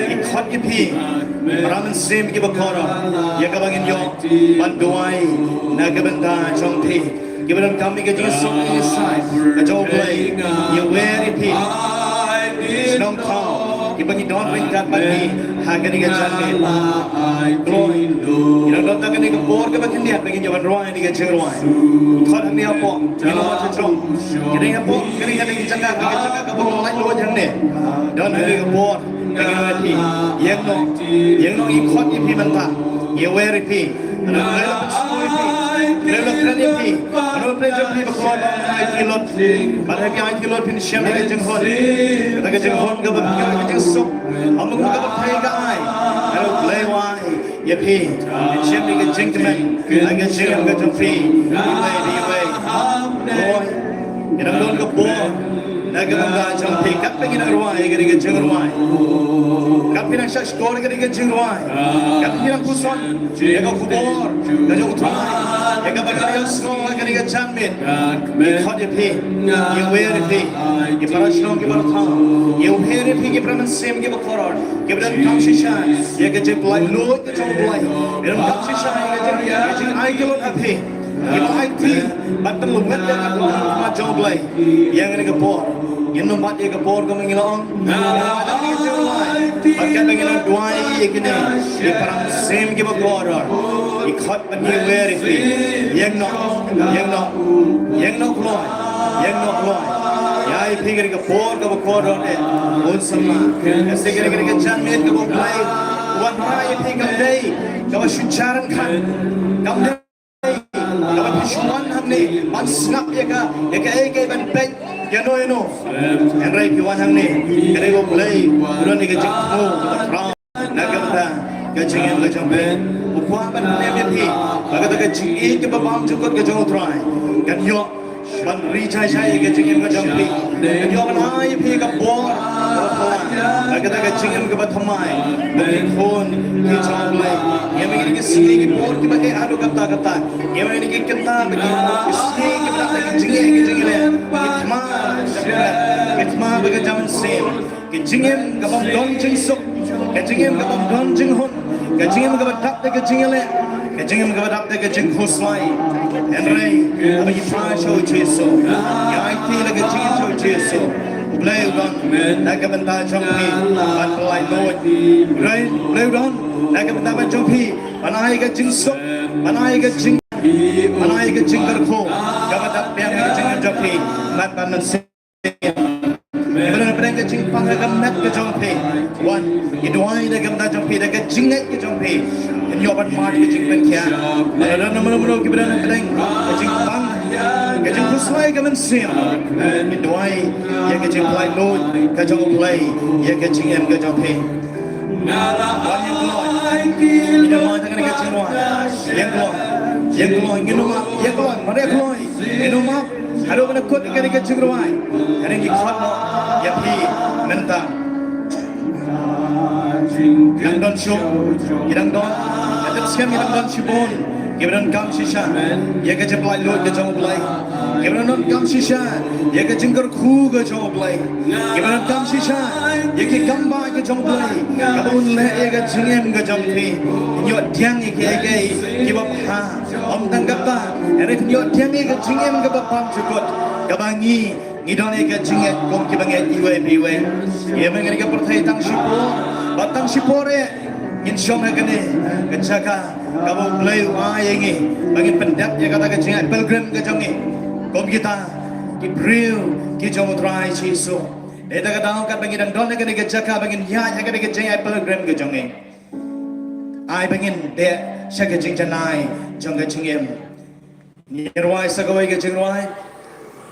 ngi khot ïa phi, para mynsiem kiba kordor, ïa kaba ngin ïoh ban duwai na ka bynta jong phi. Kiba donkam ïa ka jingsuk ïa ka jong U Blei, ïa wer ïa phi. Shnong thaw kiba ngi don ryngkat bad ngi ha kane ka janmiet. Kloi, ngi dang don tang kane ka por kaba khyndiat ba ngin ïa ban rwai ïa ka jingrwai. Khot hangne hapoh, ngi long ba jong. Kane hapoh, kane ka dei ka jaka, ka jaka kaba laitluid hangne. Don hangne ka por. Ïeng noh, ïeng noh, ngi khot ïa phi mynta. Ïa wer ïa phi. Ngi la pynsngewthuh ïa phi. Ngi la kren ïa phi. Ngi la pynjah phi ba khot ba ai ki lot. Ba ai ki lot phin shem ïa ka jinghun. Ïa ka jinghun kaba phi ïa ka jingsuk. Ym ka ba phi ka ai. Ïa U Blei u ai ïa phi. Phin shem ïa ka jingkmen. Ïa ka jingkmen ka jong phi. Iwei, iwei. Boy. Ngi dang don ka bor na ka bynta jong phi, katba ngi dang rwai ïa kane ka jingrwai. Katba ngi dang shah shkor ïa kane ka jingrwai. Katba ngi dang puson ïa ka khubor ka jong U Trai, ïa kaba ngi dang ïohsngew ha kane ka janmiet. Ngi khot ïa phi, ïa wer ïa phi, ïa para shnong, ïa para thaw, ïa wer ïa phi, ïa para mynsiem, ïa para kordor, ïa ba donkam shisha ïa ka jingpynlait luid ka jong U Blei, ïa ba donkam shisha ïa ka jing, ïa ka jingai ka lut ha phi. Ïa ba ai kti ban pynlong ïa ka jong U Blei. Ïa kane ka por ngin ym bat ïa ka por kumba ngi la ong. Bad katba ngi la duwai ïa kine, ïa para mynsiem kiba kordor, ngi khot bad ngi wer ïa phi. Ïeng noh, ïeng noh, ïeng noh Blei, ïeng noh Blei. Ïa ïa phi kane ka por kaba kordor eh, un samla. Ïa shisha kane ka janmiet kaba U Blei u wanrah ïa phi kam dei kaba shu jar ryngkat, kam dei kaba phi shu wan hangne ban sngap ïa ka, ïa kaei kaei ban peit ïano ïano. Hynrei phi wan hangne, ka dei ba U Blei u don ïa ka jingthmu kaba khraw na ka bynta ka jingim ka jong phi. U kwah ban pynïap ïa phi ba kata ka jingïeit kaba bymjukut ka jong U Trai kan ïoh ban ri jai jai ïa ka jingim ka jong phi. Kan ïoh ban ai ïa phi ka bor kaba phylla, kata ka jingim kaba thymmai. Ba ki khun ki jong U Blei, ngim ïa ki sngi ki por kiba eh haduh katta katta. Ngim ïa ki kynta ba ki sngi kiba dap da ka jingeh ka jingeh, ki thma, ki thma ba ka jam mynsiem. Ka jingim ka bym don jingsuk, ka jingim ka bym don jinghun, ka jingim kaba dap da ka jingïaleh, ka jingim kaba dap da ka jingkhuslai. Hynrei haba ngi phai sha U Jisu, ngi aiti la ka jingim sha U Jisu, U Blei u don na ka bynta jong phi ban pynlait luid. U Blei, U Blei u don na ka bynta ban jong phi ban ai ka jingsuk, ban ai ka jing, ban ai ka jingkyrkhu kaba dap biang ha ka jingim jong phi. Ban ban mynsiem. Ba don hapdeng ka jingpang ha ka met ka jong phi. Wan, ngi duwai da ka bynta jong phi, da ka jingngeit ka jong phi. Ngi ïoh ban mad ka jingpynkhiah. Ba don mano mano kiba don hapdeng ka jingpang, ka jingkhuslai ka mynsiem, ngi duwai ïa ka jingpynlait luid ka jong U Blei ïa ka jingim ka jong phi. Wan, ïeng kloi. Ngi duwai da ka jingduwai. Ïeng kloi. Ïeng kloi. Ngi duwai. Ïeng kloi. Mano ïeng kloi. Ngi duwai. Haduh ban kut ïa kane ka jingrwai. Kane ngi khot noh ïa phi mynta. Ngi dang don shuh, ngi dang don. Ngi dang skhem ngi dang don shibun kiba donkam shisha ïa ka jingpynlait luid ka jong U Blei. Kiba donkam shisha ïa ka jingkyrkhu ka jong U Blei. Kiba donkam shisha ïa ki kambah ka jong U Blei kaba un leh ïa ka jingim ka jong phi. Ngi ïoh pdiang ïa kiei kiei kiba bha. Ym tang kata, hynrei ngi ïoh pdiang ïa ka jingim kaba bymjukut, kaba ngi, ngi don ïa ka jingngeit kum kiba ngeit iwei pa iwei. Ïa ma ngi ka pyrthei tang shipor bad tang shipor eh ngin shong ha kane ka jaka kaba U Blei u ai ïa ngi ba ngin pyndep ïa kata ka jingïaid pilgrim ka jong ngi kum kita ki briew ki jong U Trai Jisu. Dei da ka daw katba ngi dang don ha kane ka jaka ba ngin ïaid ha kane ka jingïaid pilgrim ka jong ngi. Ai ba ngin beh sha ka jingjanai jong ka jingim. Ngin rwai sa kawei ka jingrwai.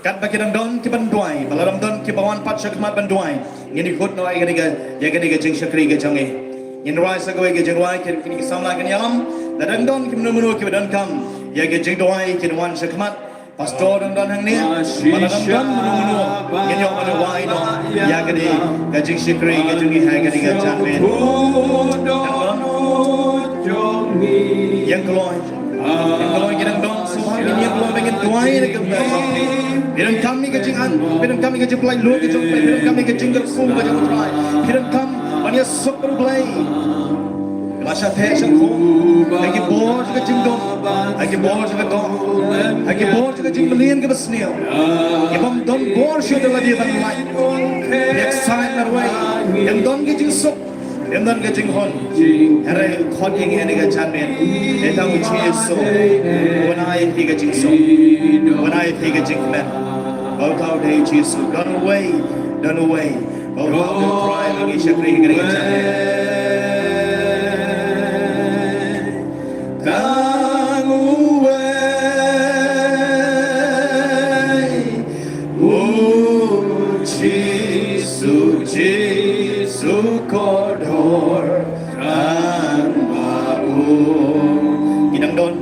Katba ki dang don ki ban duwai, ba la dang don ki ba wan pat sha khmat ban duwai, ngin ïakut noh ïa kane ka, ïa kane ka jingshakri ka jong ngi. Ngin rwai sa kawei ka jingrwai, ki, ki samla kin ïalam. La dang don ki mano mano ki ba donkam ïa ka jingduwai, kin wan sha khmat. Pastor dang don hangne, ba la dang don mano mano, ngin ïoh ban duwai noh ïa kane ka jingshakri ka jong ngi ha kane ka janmiet. Ïeng kloi. Ïeng kloi, ki dang don sngewbha ngin ïeng kloi ba ngin duwai ïa ka jingim. Phi donkam ïa ka jingan, phi donkam ïa ka jingpynlait luid ka jong phi, phi donkam ïa ka jingkyrkhu ka jong U Trai, phi donkam ban ïasuk bad U Blei. Ba sha theh sha khum ha ki bor jong ka jingdum, ha ki bor jong ka doh, ha ki bor jong ka jingmlien kaba sniew. Ki bym don bor shuh da lade ban lait. Ïa ka sait marwei ym don ka jingsuk, ym don ka jinghun. Hynrei khot ïa ngi ha kane ka janmiet. Ïa kata U Jisu, wan ai ïa phi ka jingsuk, wan ai ïa phi ka jingkmen. Ba u thaw dei U Jisu, don uwei, don uwei. Ba u thaw dei U Trai ba ngi shakri ha kane ka janmiet. Tang uwei, U Jisu, Jisu kordor, tang ba u. Ngi dang don,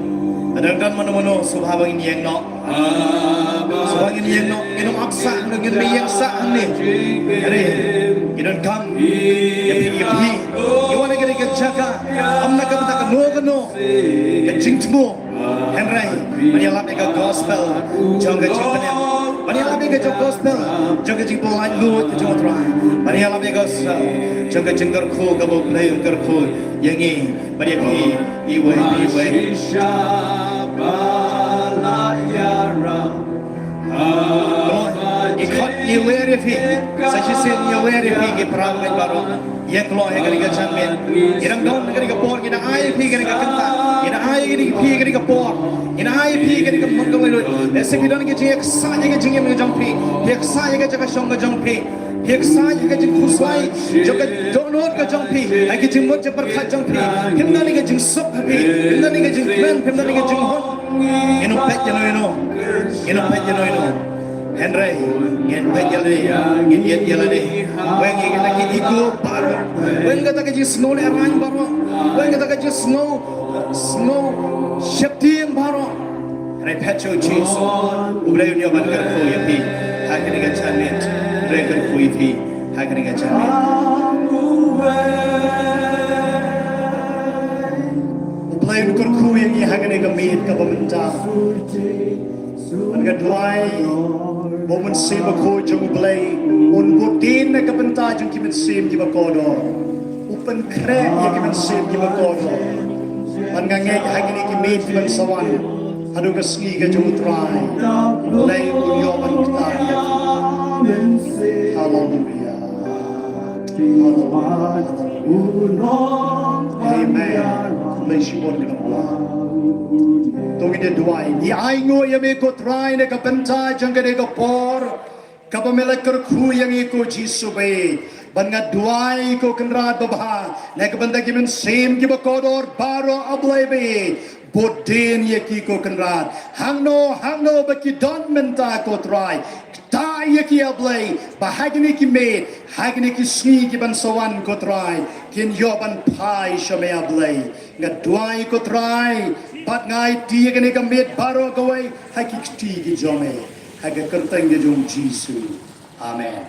dang don mano mano sngewbha ba ngin ïeng noh. Sngewbha ngin ïeng noh, ngin ym ap sah, ngin ym ïeng sah hangne. Hynrei ngi donkam ïa phi, ïa phi. Ïa wan ha kane ka jaka, ym na ka bynta kano kano ka jingthmu. Hynrei ban ïalap ïa ka gospel jong ka jingpynim. Ban ïalap ïa ka jong gospel jong ka jingpynlait lut ka jong U Trai. Ban ïalap ïa ka gospel jong ka jingkyrkhu kaba U Blei u kyrkhu ïa ngi. Ban ïa phi iwei pa iwei. Lord, ngi khot, ngi wer ïa phi. Sa shisien ngi wer ïa phi ki para bangeit baroh. Ïeng kloi ha kane ka janmiet. Ngi dang don ha kane ka por, ngi dang ai ïa phi kane ka kynta. Ngi dang ai ïa phi kane ka por. Ngi dang ai ïa phi kane ka mon ka laitluid. Lehse phi don ka jingïaksaid ïa ka jingim ka jong phi. Phi ïaksaid ïa ka jaka shong ka jong phi. Phi ïaksaid ïa ka jingkhuslai jong ka dohnud ka jong phi. Ha ka jingmut jingpyrkhat jong phi. Phim don ïa ka jingsuk ha phi. Phim don ïa ka jingkmen, phim don ïa ka jinghun. Ngin ym peit ïa no ïa no. Ngin ym peit ïa no ïa no. Hynrei ngin peit ïa lade, ngin ïeit ïa lade. Weng ïa kata ki ego baroh. Weng kata ki jingsngew lehraiñ baroh. Weng kata ki jingsngew, sngew sheptieng baroh. Hynrei peit sha U Jisu. U Blei un ïoh ban kyrkhu ïa phi ha kane ka janmiet. U Blei un kyrkhu ïa phi ha kane ka janmiet. U Blei un kyrkhu ïa ngi ha kane ka miet kaba mynta. Bad nga duwai ba U Mynsiem Bakhuid jong U Blei un bud dien na ka bynta jong ki mynsiem kiba kordor. U pynkhreh ïa ki mynsiem kiba kordor. Bad nga ngeit ha kine ki miet kiban sa wan, haduh ka sngi ka jong U Trai, U Blei un ïoh ban ktah ïa ki. Haleluia. Amen. Blei shibun ïa phi. To ngin ïa duwai. Ngi ainguh ïa me ko Trai na ka bynta jong kane ka por kaba me la kyrkhu ïa ngi ko Jisu baieit. Bad nga duwai ko Kynrad babha na ka bynta ki mynsiem kiba kordor baroh A Blei baieit. Bud dien ïa ki ko Kynrad. Hangno hangno ba ki don mynta ko Trai. Ktah ïa ki A Blei, ba ha kine ki miet, ha kine ki sngi kiban sa wan ko Trai, kin ïoh ban phai sha me A Blei. Nga duwai ko Trai, bad nga aiti ïa kane ka miet baroh kawei ha ki kti ki jong me, ha ka kyrteng ka jong U Jisu. Amen.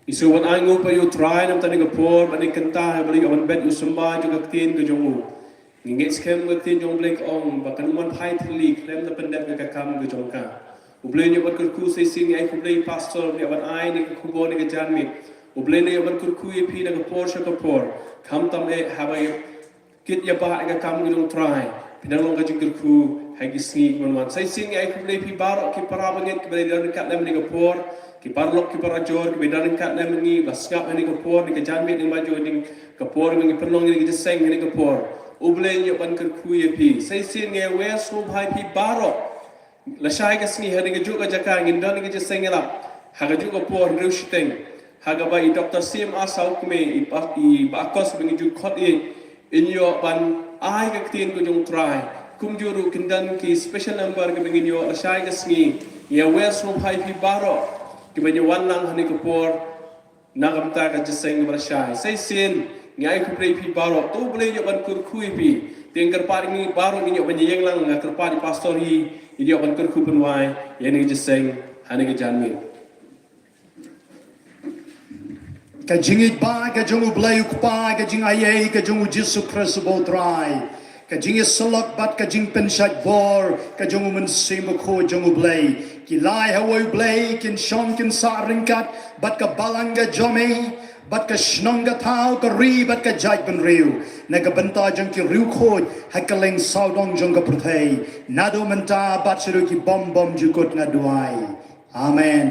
Ngi sngewbha ban ainguh ïa U Trai na ka bynta kane ka por, bad ngi kynta ha U Blei, ïa ban bet ïa u symbai jong ka ktien ka jong u. Ngi ngeit skhem ka ktien jong U Blei ka ong ba kan ym phai thylli khlem da pyndep ïa ka kam ka jong ka. U Blei un ïoh ban kyrkhu. Sa shisien ngi ai khublei pastor, un ïoh ban ai ïa ka khubor ïa ka janmiet. U Blei un ïoh ban kyrkhu ïa phi na ka por sha ka por. Khamtam eh haba kit ïa ba ïa ka kam ka jong U Trai. Phin nang long ka jingkyrkhu ha ki sngi kiban wan. Sa shisien ngi ai khublei ïa phi baroh ki para bangeit kiba la don ryngkat lem ha kane ka por, ki paralok ki parajor kiba la don ryngkat lem ha kane ka por, ha kane ka janmiet, ha kane ka por ba ngi pynlong ïa kane ka jingïaseng ha kane ka por. U Blei un ïoh ban kyrkhu ïa phi. Sa shisien ngi ai wer sngewbha ïa phi baroh. Lashai ka sngi ha kane kajuh ka jaka ngin don ka jingïaseng ïalap ha kajuh ka por hynriew shiteng, ha kaba i Doctor C M R Sawkmie, i Bah, i Bah Akos ba ngi ju khot ïa, in ïoh ban ai ka ktien ka jong U Trai. Kumjuh ruh kin don ki special number kiba ngin ïoh lashai ka sngi. Ngi ai wer sngewbha ïa phi baroh kiba ngi wan lang ha kane ka por na ka bynta ka jingïaseng ba lashai. Sa shisien ngi ai khublei ïa phi baroh. To U Blei un ïoh ban kyrkhu ïa phi. Te nga kyrpad ïa ngi baroh ngin ïoh ban ïeng lang, nga kyrpad ïa pastor hi, in ïoh ban kyrkhu pynwai ïa kane ka jingïaseng ha kane ka janmiet. Ka jingïeit ba ka jong U Blei U Kpa, ka jingaiei ka jong U Jisu Khrist uba U Trai, ka jingïasyllok bad ka jingpynshait bor ka jong U Mynsiem Bakhuid jong U Blei, Ki lai ha wei Blei kin shong kin sah ryngkat bad ka balang ka jong me, bad ka shnong ka thaw, ka ri bad ka jaitbynriew, na ka bynta jong ki riewkhuid ha kylleng sawdong jong ka pyrthei, naduh mynta bad shaduh ki bymjukut, nga duwai. Amen.